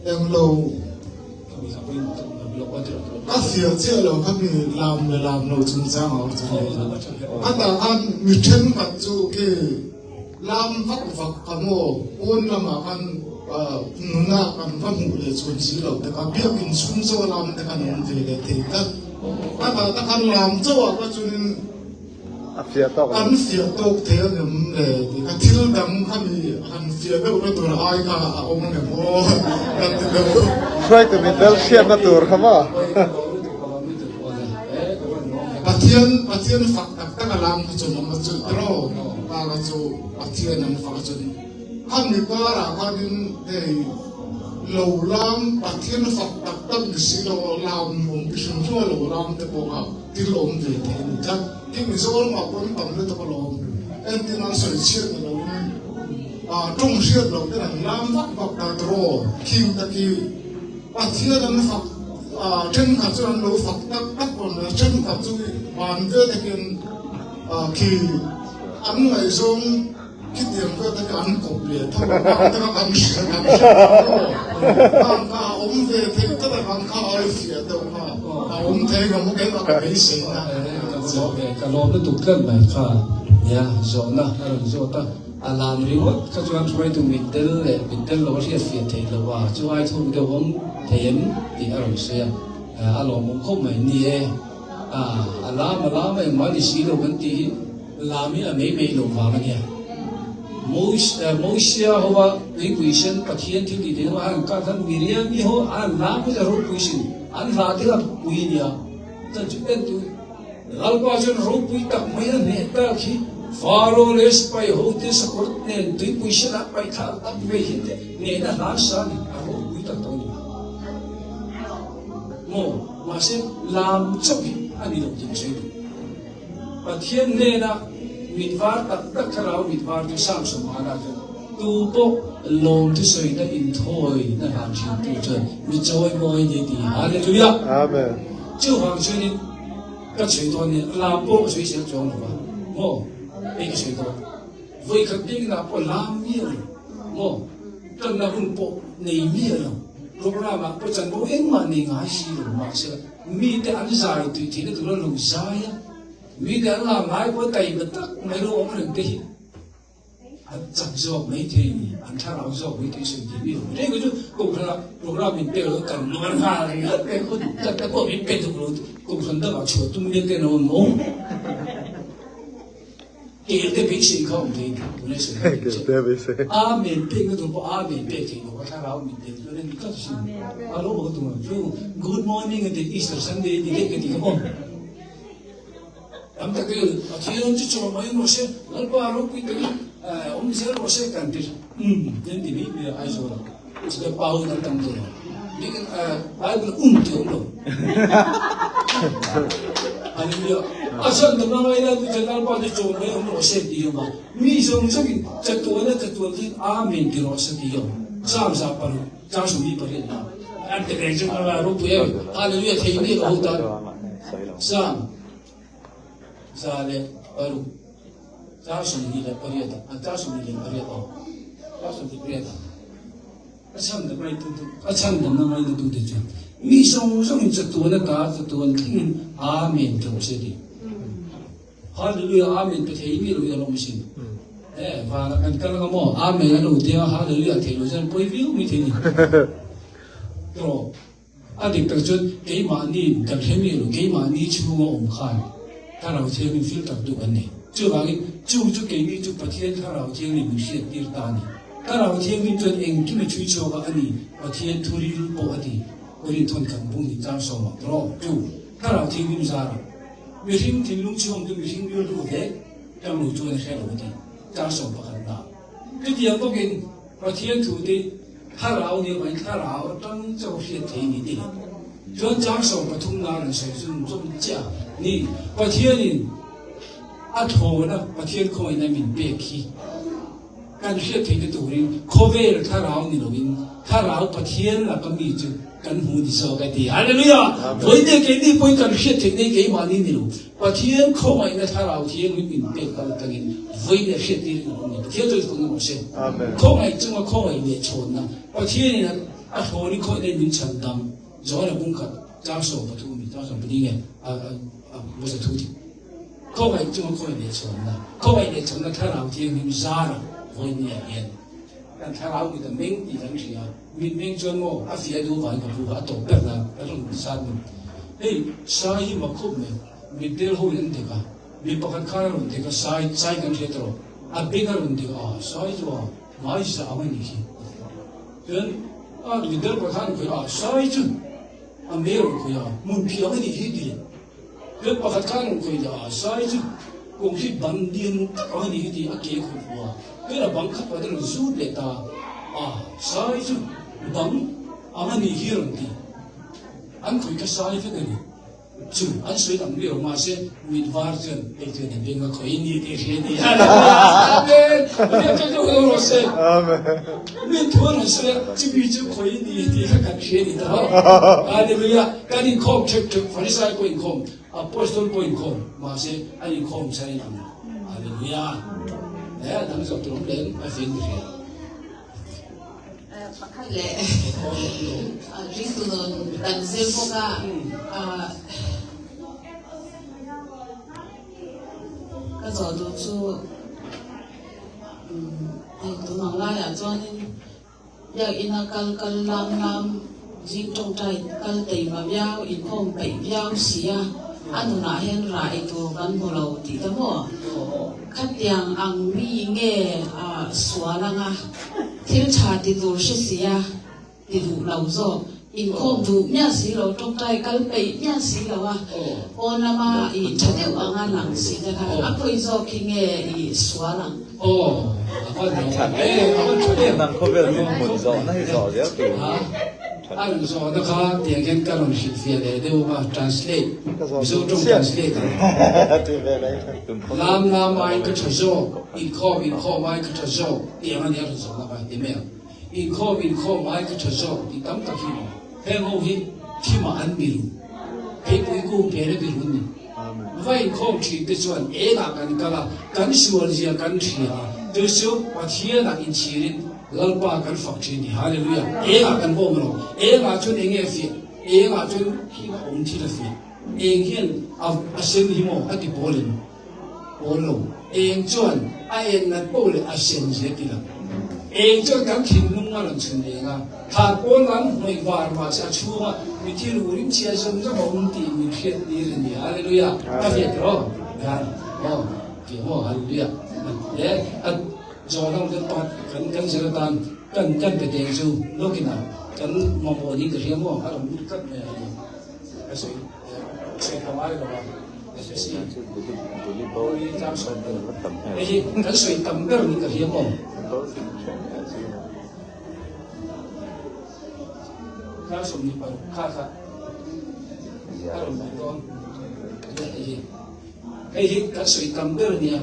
E: Eng lo a fiah chiah lo kha mi lam le lam lo chungchang a awm chu. Khatah khan mi thenkhat chu khi Lam vak vak ka maw? Pawn lamah khan nuna kan va hmuh leh chhun si lo te kha biakin chhung chaw lam te khan awm ve leh thei tlat. Ka ta ta khan lam chauh ah kha chuanin kan fiah tawk thei a ngem le tih kha thil dang kha mi han fiah deuh na tur ai kha a awm a ngem aw kan ti deuh.
B: Hruaitu min bel hriatna tur kha maw?
E: Pathian Pathian fak tak tak a lam kha chuan awm a chu tiraw pa kha chu Pathian an fak a chuan khami karah khanin hei lo lam Pathian fak tak tak ni si lo lam awm ti hrim hrim a lo lam te pawh kha thil awm ve thei a ni tlat tin Mizoram ah pawh an tam lutuk alawm entir nan sawi chhiat ni loin tawng hriat loh ten an lam vak vak ta tiraw khing te khi Pathian an fak thenkhat chu an lo fak tak tak rawn mai a, thenkhat chu van ve takin khi an ngaihzawng khitiang ve takin an kawp leh tho a, ang taka kan hria kan hria ang kha a awm ve thei tlat a, ang kha ai fiah deuh kha a awm thei ka hmu keimah ka beisei na.
A: Ka lawm lutuk tlat mai kha nia zawhna a rawn zawt a. A lam ringawt kha chuan hruaitu mitdel leh mitdel lo a hriat fiah theih loh a, chu ai thuk deuh awm thei em tih a rawn sawi a, a lawmawm khawp mai. Ni e, a lam a lam a engmah ni si lo kan tih hi lam hi a mei mei loh vang a nia. Mosia hova tuipui sen Pathian thil tih theih a han kar khan Miriami ho an han lam kha ropui sin, an hla te kha pui a nia. Chuan chu en tu Lalpa chuan ropui tak mai a hneh tak hi Faro leh sipai hote sakawr nen tuipui senah paih thlak tak mai hi te nehna hlan sa a ni, a ropui tak tak a ni. Maw? Mahse lam chauh hi a ni lo tih ka sawi duh. Pathian hnena mit var tak tak thlarau mit var chu Samson Mahana chuan tu pawh lawm thusawina inthawina hlan thin tu chuan mi chawimawi ni ti. Hallelujah!
B: Amen.
A: Chuvang chuanin ka chhui dawn nia, lam pawh ka chhui zel chuang lo va, maw? Hei ka chhui dawn. Vawikhat biakinn ah pawh lam miah lo, maw? Tanna hun pawh nei miah lo, program ah pawh chanvo engmah nei ngai si lo, mahse Mite an zai tui theihna tura lo zai a, mite an lam lai pawh taima tak mai lo awm reng te hi an chak zawk mai thei a ni, an thlarau zawk mai thei sawi thei mi lo. Reng chu Kohhran ah program min pek lo kan nuar nghal ringawt mai a, tak tak pawh min pe duh lo, Kohhran dangah chhuah tum mek te an awm maw? Kel te beisei kha awm thei tuna sawi kha
B: Kel te beisei.
A: Amen pek na tur pawh Amen pek thei lo a thlarau min tel chuan a ni tlat asin. A lo haw tur chu Good morning a ti Easter Sunday a ti daih ka ti kha maw. Tam tak in Pathian chu chaw mai rawh se, Lalpa ropui takin awm zel rawh se kan ti um kan ti mai mai a Aizawl ah. Chutah Paul an tam tur a. Bible um ti awm lo. Hallelujah. A chhan tam ngai la tu chan Lalpa chu chaw mai awm rawh se ti awm a. Mi zawng zawng in chatuan a chatuan chu Amen ti rawh se ti awm. Psalm 106 chang 28 na. An te reng chu ka ropui em. Hallelujah thei mi lo tan. Psalm 106 chang 28 a chang 28 aw. Chang 28 A chhan dam mai tu a chhan damna mai na tute chuan mi zawng zawngin chatuan ata chatuan thlengin Amen ti rawh se ti. Hallelujah Amen pe thei mi lo hi an awm asin. Eh vana kan kal anga maw Amen an lo tia Hallelujah thei lo chuan pawi viau mai thei ni. Tiraw a dik tak chuan keimahni kan hre mi lo keimahni chhunga awm khan Thlarau Thianghlim filter tu kan nei. Chuvangin chu chu keini chu Pathian Thlarau Thianghlim min hriat tir ta a ni. Thlarau Thianghlim chuan engkim a chhui chhuak a, a ni, Pathian thuril pawh a ti. Korinthon kan bung ni chang sawm ang tawh chu Thlarau Thianghlim zara mihring thinlung chhung chu mihring rilru vek tang lo chuan a hre lo a ti chang 11 na. Chutiang bawkin Pathian thu te Thlarau nia vain Thlarau atang chauh hriat thei ni ti. Chuan chang 13 na rawn sawi chu zawm chiah ni Pathianin a thawna Pathian khawngaihna min pek hi Kan hriat theihna turin khawvel thlarau ni loin thlarau Pathian laka mi chu kan hmu ni zawk a ti. Hallelujah! Vawiin keini pawhin kan hriat theihna hi keimahni ni lo, Pathian khawngaihna thlarau thianghlim min pek kal atangin vawiin hriat tir in awm ni. Pathian chu fak na rawh se. Khawngaih chunga khawngaih leh chhawnna Pathianin a hlawrin khawngaihna in min chhan dam. Johana bungkhat chang 13 mi chang 14 nge a a thu ti. Khawngaih chunga khawngaih leh chhawnna, khawngaih leh chhawnna thlarau thianghlim zara vawinia hian kan thlarau mit a meng tih kan hria. Mit meng chuan maw a fiah duh vangin ka pu kha a tawp ber nan ka rawn sat mai. Hei sai hi mak khawp mai, mitdel ho in an dek a, mi pakhat khan a rawn dek a, sai sai kan hria tawh, a beng a rawn dek a, sai chu a ngai zang a nih khi. Chuan a mitdel pakhat khan a khawih a, sai chu a mei a rawn khawih a, hmun phiang a nih hi ti. Hmel pakhat khan rawn khawih leh a, sai chu kawng hi ban lian tak ang a ni hi tih a ke khawih fu a, hmel a bang khat pakhat a rawn zut leh ta a, sai chu bang ang a ni hi a rawn ti. An khawih kha sai vek a ni. Chu an sawi ang mi lo mahse mit var chuan hei chuan a beng a khawih ni tih hria ni. Amen! Pathian chu chu rawh se.
B: Amen.
A: Mi thu a rawn sawi a, chumi chu khawih ni tih kha kan hria ni ta ho. Hallelujah! Kan inkhawm theuh theuh, Farisai pawh inkhawm, Apostol pawh inkhawm, mahse an inkhawm chhan in ang. Hallelujah! Eh, dang zawh tur awm leh a fin hria.
D: Pakhat leh ringtu nun kan zir bawk a, ka zawh duh chu. Tun ang laiah chuanin Biakina kal kal lam lam zing tawngtai kal teima viau, inkhawm peih viau si a, a nunah hian rah ei tur kan hmu lo tih te maw? Khatiang ang mi nge sual anga thil tha ti tur hre si a? Ti duh lo zawk. Inkhawm duh miah si lo, tawngtai kal peih miah si lo a, pawn lama i tha deuh anga lang si te kha a khawi zawk hi nge i sual ang?
A: Aw, a van lo ang e, a van tha em.
F: Nang khawvel min hmun zawhna hi zawh zel tur.
A: Ha, a rawn zawhna kha tiang hian ka rawn hrilhfiah leh deuh a, translate, Mizo tawng translate ang. Lam lam aiin ka tha zawk, inkhawm inkhawm aiin ka tha zawk tiang a nia rawn zawhna kha, ti mai ang. Inkhawm inkhawm ai ka tha zawk tih tam tak hi maw? Heng ho hi thimah an biru, theipui kung phena biru an ni. Va inkhawm thin te chuan engah kan kal a, kan sual zia kan hria a, chu chu Pathianah inchhirin Lalpa kan fak thin ni. Hallelujah! Engah kan bawm lo, engah chuan enge a fiah, engah chuan thil a awm thil a fiah, eng hian a sen hi maw a ti pawl em? Pawl lo. Eng chuan a en nat poh leh a sen zia ti lo. Eng chuan kan thinlung a rawn chhun eng a, thlan pawl lam hnawih var mah se a chhunga mi thil ur in chhia zawm zawm a awm tih min hriat tir a ni. Hallelujah! Ka hriat rawh. Gan. Aw. Tih maw? Hallelujah! Le a zawh lam kan pat kan kan zir atan kan kan pe teng chu lawkin a kan mamawh niin ka hria maw? A rawn lut tlat mai a ni. Ka sawi sawi tha ngai lo a. Hei hi kan sawi tam ber ni ka hria maw? Tlang 26 kha kha a rawn lang dawn. Hei hi hei hi kan sawi tam ber nia.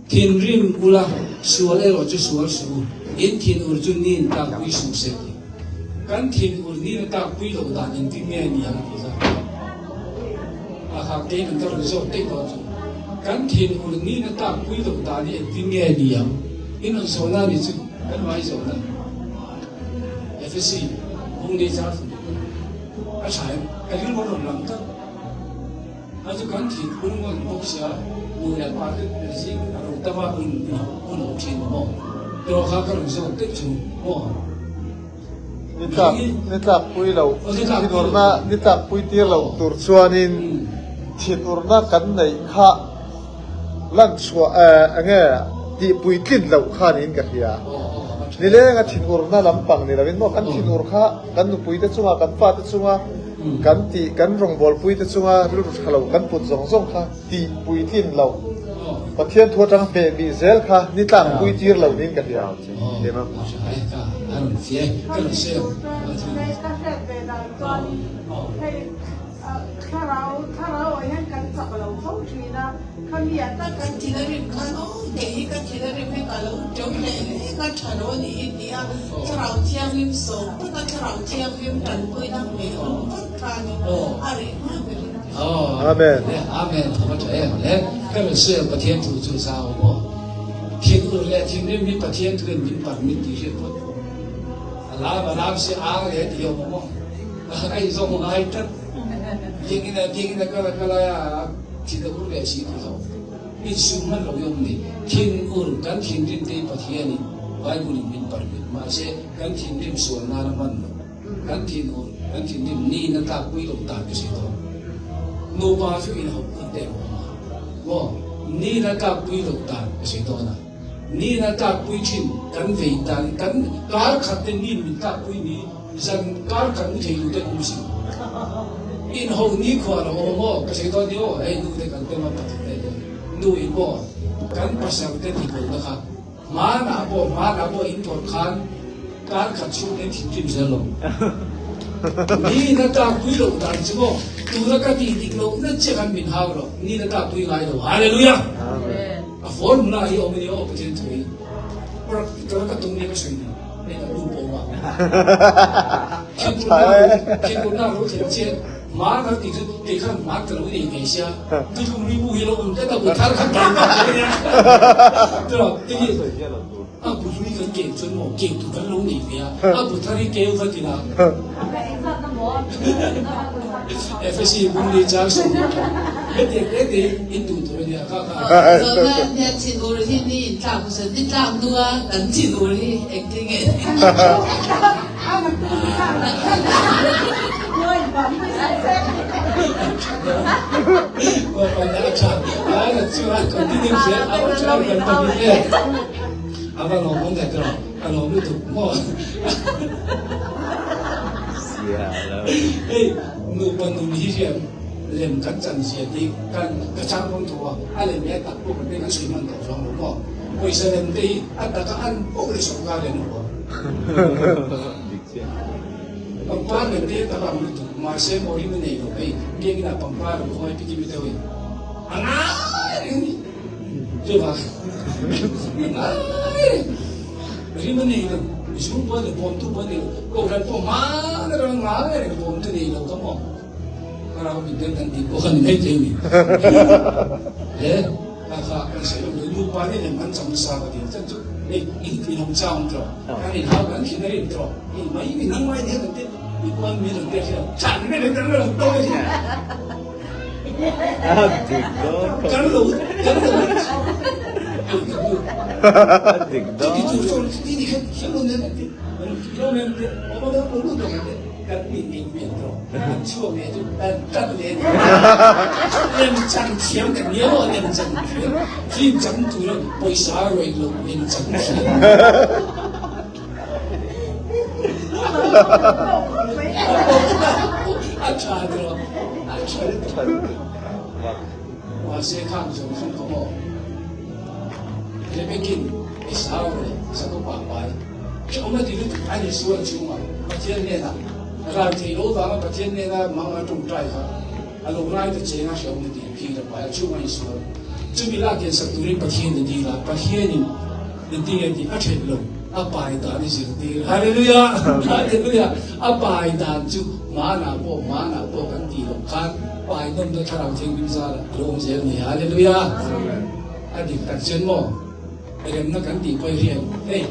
A: Thinrim ula sual erawh chu sual suh u. In thin ur chu nin tlakpui suh se ti. Kan thin ur nin a tlakpui loh dan engtin nge ni ang tih kha a ha kei kan ka rawn zawt daih dawn chu. Kan thin ur nin a tlakpui loh dan hi engtin nge ni ang? In rawn zawhna a ni chu kan mai zawhna. Efesi hung nei char thung a tha em? Ka rilru a rawn lang tlat. A chu kan thin ur ngawt bawk sia, nu leh pa te zing a lo tam a, un un awm thin maw? Tawh kha ka rawn zawk daih chu maw?
B: Ni tlak ni tlak pui lo thin urna ni tlak pui tir loh tur chuanin thin urna kan neih kha lan chhuah eng nge tih puitlin loh kha niin ka hria. Nilenga thin urna lampang ni lovin maw kan thin ur kha kan nupui te chunga kan fate chunga kan tih kan rawngbawlpui te chunga rilru tha lo kan put zawng zawng kha tih puitlin loh Pathian thu atang hmeh bih zel kha ni tlang pui tir lo niin ka hria.
C: Thlarau thlarau ah hian kan chak lo fo thin a, khami ah tak
G: kan thil a rim khan aw kei hi ka thil a rim hi ka lo teu leh hle ka tha lo a nih hi ti a, Thlarau Thianghlim sawm phawt a, Thlarau Thianghlim tanpuina hmeh hlum vat khan a reh hma berin ka
A: hria. Amen. Amen. Tha va tha em le. Ka rawn sawi ang Pathian thu chu zau maw. Thinur leh thinrim hi Pathian thu in min permit tih hriat phawt. A lam a lam si ang leh ti awm maw. A inzawm ngai tlat. Biakinn ah biakinn a kal a kal a, thin a ur leh si ti lo. Insum hman lo hi awm ni. Thinur kan thinrim te hi Pathianin Bible in min permit. Mahse kan thinrim sual nan a hman lo. Kan thinur, kan thinrim niin a tlakpui lo tan ka si tawh. Nupa chu inhauh khat te a awm a. Maw? Niin a tlakpui lo tan ka si dawn a. Niin a tlakpui thin kan vei dan kan kar khat te niin min tlakpui ni. Zan kar khat mu thei tute awm si. In ho ni khua lo awm aw ka sawi dawn ni aw hei nu te kan pem a pakhat leh dawn nu in maw kan pasal te dik lo na kha hmanah pawh hmanah pawh in thawt khan kar khat chhung in thinrim zel lo ni na tlak pui loh dan chu maw tuna ka tih dik loh na che khan min hau lo ni na tlak pui ngai lo hallelujah a formula hi awm a ni aw Pathian thu hi practical ka tum ni ka sawi ni. Hei ka nu pawh a. Thinurna ro thlen chian ma ka ti chu kei khan ma ka lo nei ve sia. Tu tlung ri bu hi lo um tlat a bu thar khan ta ka nia. Tro ti hi a bu hlui kan keu chuan maw keu tu kan lo nei ve a. A bu thar hi keu va ti la.
C: A ka engzat na maw?
A: Efesi bung li chang sawm hetiang te te in duh tur a nia kha kha.
D: Zawhna nia thinur hi ni in tlak hmasa ni tlak hnua kan thinur hi engtin nge
A: Ava lawm awm ve tawh a lawm lutuk maw hei nupa nun hi hian lem kan chan zia te kan ka chang dawn tho a a lem hi a tak pawh kan kan sawi hman tawh chuang lo maw pawisa lem te hi a taka an poh leh sawrkar lem lo a pangpar lem te hi a tak ang lutuk mahse maw rim a nei lo hei biakinn ah pangpar an khawi piki mi deuh in a ngai reng a ni. Chuvang rim a nei lo, mihring pawh a ni, bawmtu pawh a ni lo, kohhran pawh hmaan atanga ngai reng bawmtu nei lo ka maw? Thlarau mitdel kan tih pawh kha ni mai thei a ni. He kha kha kan sawi lo mai, nupa nen lem kan chang nasa ka ti a, chan chu hei in in awm chang tawh, kan inhau kan thin a rin tawh, hei mai min ang mai nia kan ti, mi pawn min rawn pek hian chhan mai reng kan rawn tawi a. Kan lo kan lo Dik dawn. A tha tiraw a tha lutuk mahse khang zawng zawng ka maw Rebekin Esau leh Jakoba pai hrehawm a ti lutuk a ni sual chhungah Pathian hnenah ral theih loh vanga Pathian hnena mang a tawngtai kha a lo rai ta cheng a hrehawm a ti phir a pai a chhungah insual chumi lak hian sak turin Pathian a dil a Pathianin Engtinge tih a theih lo, a pai dan i zirtir. Hallelujah! Hallelujah! A pai dan chu hmanah pawh hmanah pawh kan tih loh khan pai nawmna thlarau thianghlim zarah a lo awm zel a ni. Hallelujah! A dik tak chuan maw remna kan tih pawh hian hei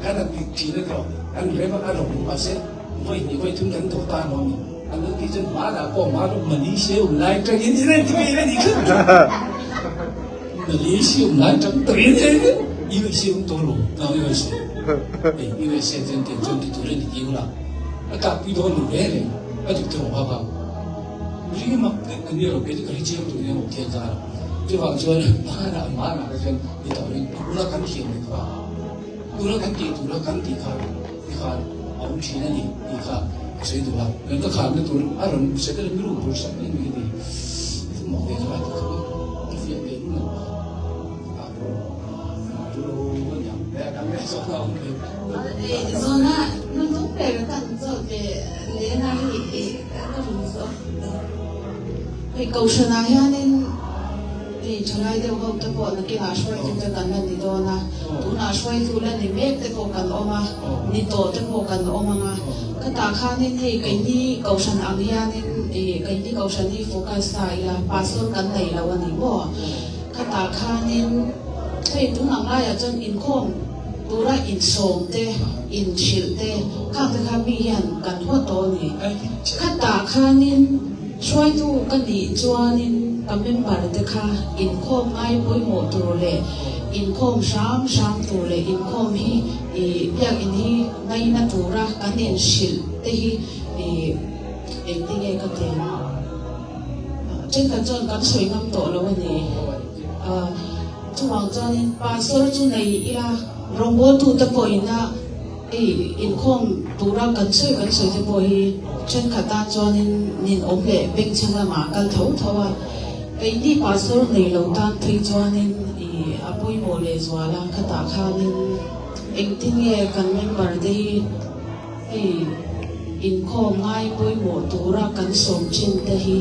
A: kan a dik thin a tawh kan rem a lo mahse vawi hnih vawi thum kan dawh ta lo a ni. An lo tih chuan hmanah pawh hmanah Malaysia awm lai atangin i reng thei a nih kha. Malaysia awm lai atang tawhin USA awm tawh lo nang USA hei USA chuan tiang chuan ti tur a ni ti ula a tlakpui dawn lo reng reng a dik tawh vak a ring mak deuh ka nia lo kei chu ka hre chiang tur nia awm thian zar a chuvang chuan hmanah hmanah te chuan ni tawh in tuna kan thiam leh kha tuna kan tih tura kan tih kha ti khan a awm thin a ni tih kha ka sawi duh a ka kharna tur a rawn secretary mi ru sak mai ni ka ti.
G: Zona nung ber kan zawt ve lena hi ka rawn zawt hei kohhranah hianin hei thalai deuh ho te pawh nakinah hruaitu te kan la ni dawn a tunah hruaitu la ni mek te pawh kan awm a ni tawh te pawh kan awm ang a khatah khanin hei keini kohhran ang hianin Ih, keini kohhran hi focus ta ila, pastor kan nei lo a ni maw? Khatah khanin hei tun ang laiah chuan inkhawm tura insawm te, inhrilh te, khang te kha mi hian kan huat tawh a ni. Khatah khanin hruaitu ka nih chuanin ka member te kha inkhawm ngai pawimawh tur leh inkhawm hram hram tur leh inkhawm hi ih biakin hi ngaina tura kan inhrilh te hi ih Engtinge ka ti ang? Thenkhat chuan kan sawi ngam tawh lo a ni. Chuvang chuanin pastor chu nei ila rawngbawltute pawhina hei inkhawm tura kan sawi kan sawi te pawh hi thenkhat tan chuanin ninawm leh bengchheng lamah a kal tho tho a. Keini pastor nei lo tan phei chuanin ih a pawimawh lehzual a, khatah khanin engtinge kan member te hi Hei inkhawm ngai pawimawh tura kan sawm thin te hi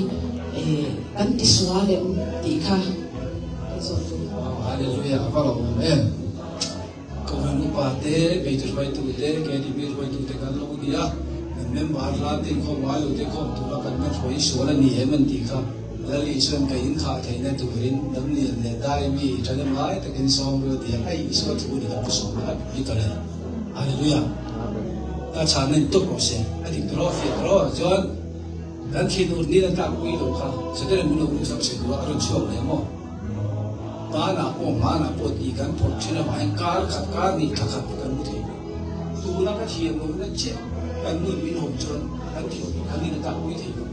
G: kan ti sual em tih kha ka zawh duh.
A: Hallelujah a va lo awm em. Kohhran upa te, hmeichhe hruaitu te, KDP hruaitu te kan lo ni a, kan member hla te inkhawm ngai lo te khawm tura kan la hruai sual a ni em an tih kha Lal Isuan ka inkhah theihna turin Damlian leh Daimi thahnem lai takin sawm ru a ti a, hei Isua thu ni kan pu sawm a, i ka rel. Hallelujah. Ka chhan na in tawp rawh se. A dik tawh lo, a fiah tawh lo. Chuan kan thinur ni la tlak pui lo kha Setana min lo ruk sak se duh a, a rawn chhuak leh maw? Hmanah pawh hmanah pawh tih kan phawrh thin avang hian kar khat kar hnih thla khat kan mu thei lo. Tuna ka thiam lohna chiah kan nun min hawm chuan kan thin kan in a tlak pui thei lo.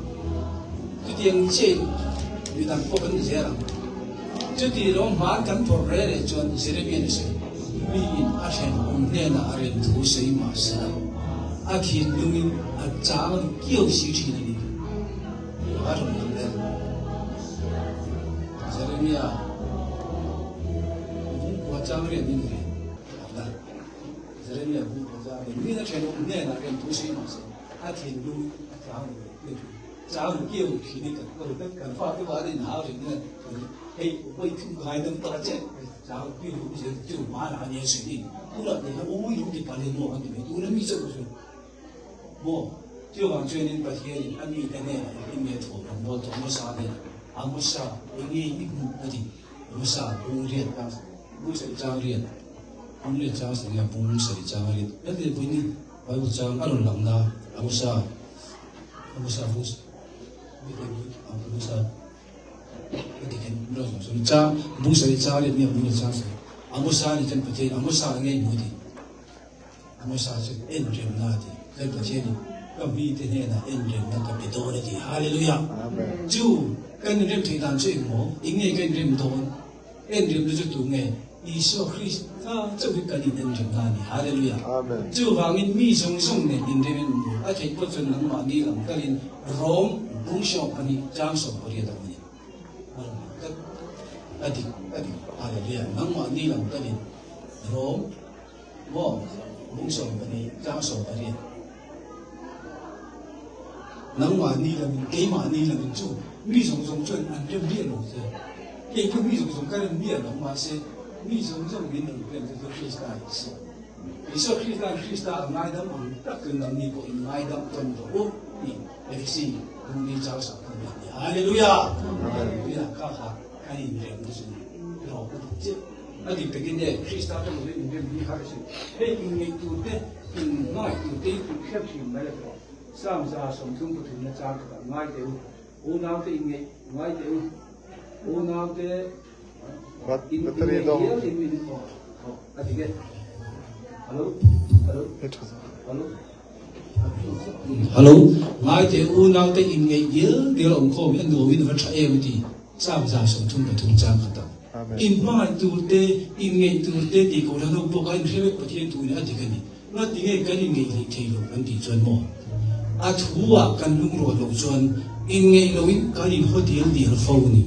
A: Chutiang chiahin midang pawh kan ni zel ang. Chuti lo hman kan phawrh reh reh chuan Jeremiah ni sawi, Miin a thenawm hnenah a rem thu sawi mah sela, a thinlungin a chang a duh kiau si thin a ni. A rawn lang vel. Jeremiah bungkua chang riat ni ni a Jeremiah bungkua chang riat miin a thenawm hnenah rem thu sawi mah sela, a thinlungin a chang a duh kiau thin. Chang kiau thin i kan kal vek kan fate vah in hau thin hian hei vawi thum ngai dam ta che chang kiau hu zel chu ma la ania sawi ni tuna te khan ui lung ti pal in maw kan ti mai tuna mi chauh chu maw chuvang chuan in Pathian in a mi te hnenah engtin nge thu an bawl tawh Musa hnenah a Musa enge i hmuh a ti Musa bung riat a bung sawi chang riat bung riat chang sawi a bung sawi chang riat kan ti pui ni Bible chang a rawn lang na a Musa Isua Krista chauh hi kan inenremna a ni. Hallelujah! Chuvangin mi zawng zawng nen inremin um tur a theih pawh chuan nangmahni lam kalin Rom bung 12 chang 18 a awm a ni. A dik, a dik. Hallelujah! Nangmahni lam kalin Rom maw bung 12 chang 18. Nangmahni lamin, keimahni lamin chu mi zawng zawng chuan an rem miah lo che. Kei pawh mi zawng zawng ka rem miah lo, mahse mi zawng zawng min rawn rem chu chu Krista a ni si. Isua Krista'n Krista a ngaidam ang takin nangni pawh in ngaidam tawn rawh u tih Efesi Lungni chau sak kan ni a ni. Hallelujah! Hallelujah! Kha kha kan inrem na chu ni. Rawh ka duh chiah. A dik takin e, Krista ka lo inrem hi har a si. Hei inngeih tur te, inngaih tur te hi tih hriat thin mai a tawh. Psalm 133 na chang khat ah ngai teh u, unaute inngeih ngai teh u, unaute inngeih dial in min aw aw a dik e. Hello, hello, hello. Hello, ngai teh u, unaute inngeih dial dial awm khawm hi a nuam in a va tha em a ti. Psalm 133 chang khat ah. In hmangaih tur te, in ngeih tur te tih kohhran ho pawh kha inhre vek Pathian thu in a dik a ni. Ngati nge kan inngeih hleih thei lo kan tih chuan maw? A thu ah kan lungrual loh chuan inngeih lo in kan in haw dial dial fo a ni.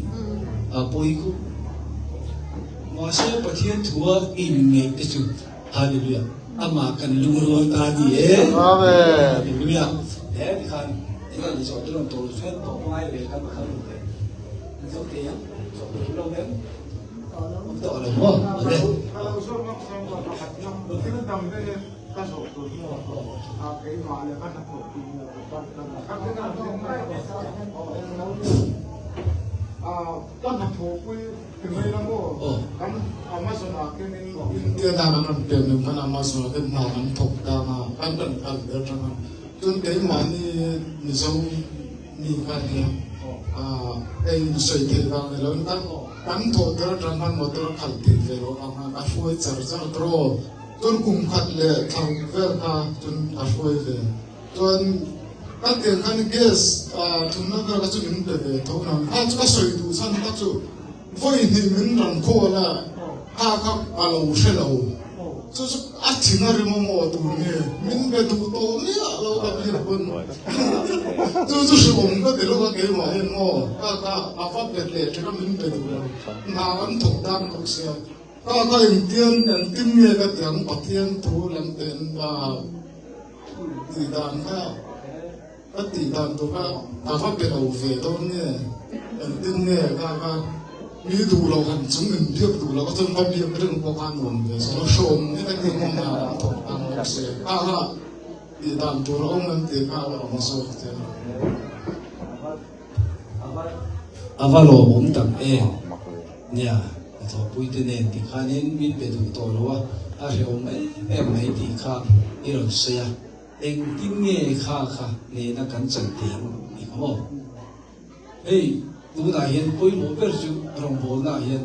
A: A pawi khawp. Mahse Pathian thu a inngeih te chu Hallelujah amah kan lungrual ta a ni e.
B: Amen.
A: Hallelujah. He tikhan enge ni zawh te rawn tawh lo chuan tawh ngai ve kan pakhat lo ve. An zo thei ang, zawh tur lo em? Awm tawh lo maw? Awle.
E: Ka lo zawh ngam chuan maw pakhat na thil dang te hi ka zawh tur maw a keimah leh ka hnathawh tih maw ka pan ka na ka te nan thil mai a ka hnathawh pui ti mai la maw kan Amazon ah khin in India dan an rawn pian em khan Amazon ah khin hna kan thawk dang a kan rawn kal ber tang a chuan keimahni Mizo Mi kha nia eng sawi theih vang ni lo in kan kan thawh tir atang khan motor khalh theih ve loh vang khan a hruai char char tawh chuan kum khat leh thla ruk vel kha chuan a hruai ve chuan ka tiang khan gas thumna vel kha chu min pe ve tho nang kha chu ka sawi duh chhan kha chu vawi hnih min rawn call a kha kha ka lo hre lo. Chu chu a thin a rim amaw tur nge min be duh tawh miah lo ka biak pawn chu chu hreawm ka ti lo a keimah hian maw ka ka a va bet leh thin a min be duh lo hna kan thawk dan bawk sia ka ka engtian engtin nge ka ti ang Pathian thu lam ten ka tih dan kha ka tih dan tur kha ka va be lo ve dawn nge engtin nge ka ka mi duh lo han chung in biak duh lo ka chuan va biak reng pawh kha nuam ve so hrawm hi ka ti ngawm na an thawk tan bawk se kha kha tih dan tur a awm an tih kha a awm zawk che.
A: A va lawmawm tak em? Nia, a thawhpuite nen tikhanin min pe duh tawh lo a, a hrehawm em em mai tih kha i rawn sawi a. Engtin nge kha kha nena kan chan thei ang tih kha maw? Hei tunah hian pawimawh ber chu rawngbawlna ah hian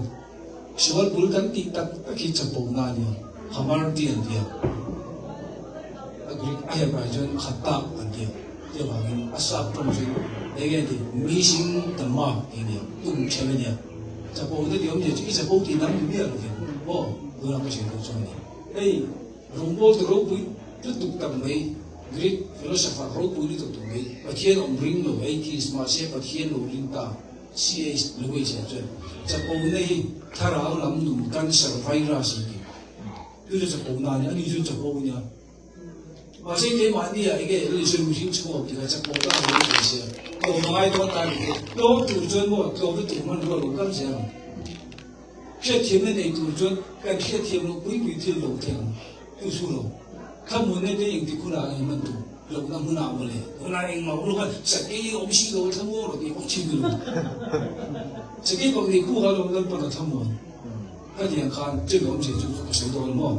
A: sual bul kan tih tak tak hi chapona a nia, hamarti an ti a, a Greek a Hebrai chuan khatta an ti a, chuvangin a sap tawng chu enge a ti missing the mark tih a nia, tum ṭhen a nia, chapona tih awmzia chu i chapo tih dang ni miah lovin maw tunah ka hriat loh chuan a ni. Hei. Rawngbawltu ropui lutuk tak mai, Greek philosopher ropui lutuk tak mai, Pathian awm ring lo, atheist, mahse Pathian lo ring ta, CH Lewis ah chuan chapona hi thlarau lam nun cancer virus an ti. Chu chu chapona a ni, ani chu chapo a nia. Mahse keimahni ah enge religion mihring chhungah tih kha chapona a ni thei sia. Tlawm a ngai dawn ta a ni te. Tlawm tur chuan maw tlawmna tur hmanrua lo kal zel ang. Hriatthiamna nei tur chuan kan hriatthiam loh pui pui thil lo thei ang chu chu lo. Thlamuanna te engtik hunah nge hman tur lohna hmunah maw le? Tunah engmah awm lo khan sakei awm si lo thlamuang rawh tih awm thin ni lo. Sakei bak nei khuh kha lawm Lalpan a thlamuan. Ka ti ang khan chumi awmzia chu ka sawi dawn maw?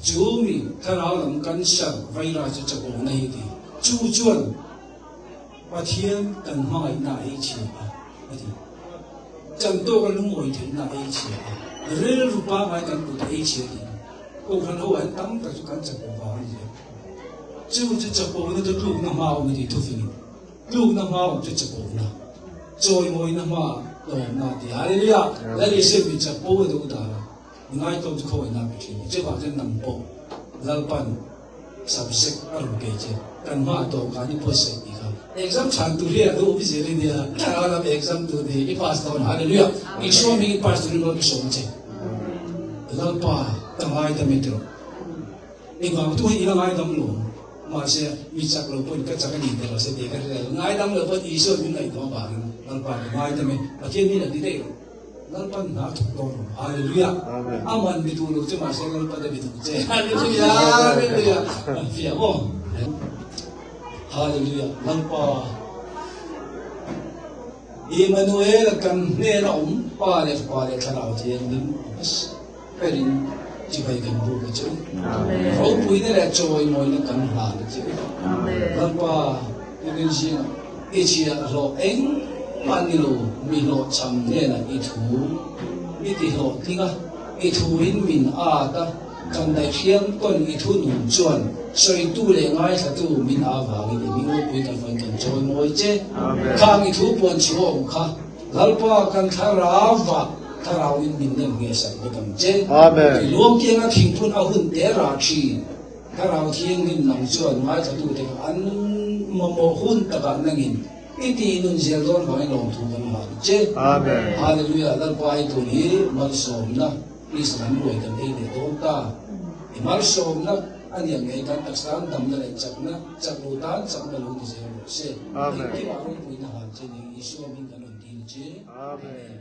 A: Chu mi thlarau lam cancer virus chu chakawhna hi ti. Chu chuan Pathian kan hmangaihna a ei chhia a, a ti. Chan tawka lungawi theihna a ei chhia a, rilru pangngai kan kut a ei chhia tih a, Kohhran ho an tam tak chu kan chapo vang a ni zel. Chu chu chapona chu tlukna hma awm a ti thufingin, tlukna hma awm chu chapona, chawimawina hma tlawmna a ti. Hallelujah! Lal Isua mi chapo a do dan a, ngaitawm chu khawngaihna a pe thin a, chuvang chuan nang pawh Lalpan Subject a rawn pe che. Kan hma dawhkan i buatsaih tih kha. Exam chhan tur hi a duh awm zel ania. Thlarau lam exam tur ni i pass dawn. Hallelujah. Isua hming in pass turin rawn i sawm che. Lalpa ka ngaidam e tiraw. Engvang tu hi i la ngaidam lo. Mahse mi chak lo pawhin ka chak a ni tiraw se tih ka hre lo. Ngaidam lo pawhin Isua min ngaihtuah avangin Lalpa ka ngaidam e. Pathian hi la ti daih rawh. Lalpan hna a thawk dawn lo. Hallelujah. Aman mi duh lo che mahse Lalpan a mi duh che. Hallelujah. Hallelujah. Fiah maw? Hallelujah. Lalpa Emmanuel kan hnen a awm Pa leh Fapa leh Thlarau Thianghlim hmasa berin chibai kan buk a che u. Ropuina leh chawimawina kan hlan a che u. Lalpa tukin zingah i chhiah hlawh engmah ni lo mi hlawhchham hnenah i thu mi ti hlawhtling a, i thuin min at a, kan daihhriam tawn i thu nun chuan sawitu leh ngaithlatu min avangin i hming ropui kan vawn kan chawimawi che. Khang i thu puan chhuah awm kha Lalpa kan thlarauva thlarauin min nem nge sak bawk ang che. Amen. Luang kianga thingphun a hun te rah thin. Thlarau Thianghlim nang chuan ngaithlatute kha an mamawh hun takah nangin i tih nun zel dawn vangin lawmthu kan hlan che. Amen. Hallelujah Lalpa i tun hi malsawmna Israel ruai kan ei leh dawn ta. I malsawmna a nia ngei kan taksa damna leh chakna chak lo tan chakna lo ni zel rawh se. Amen. Engkimah rawngpuina hlan che ni Isua hming kan rawn dil che. Amen.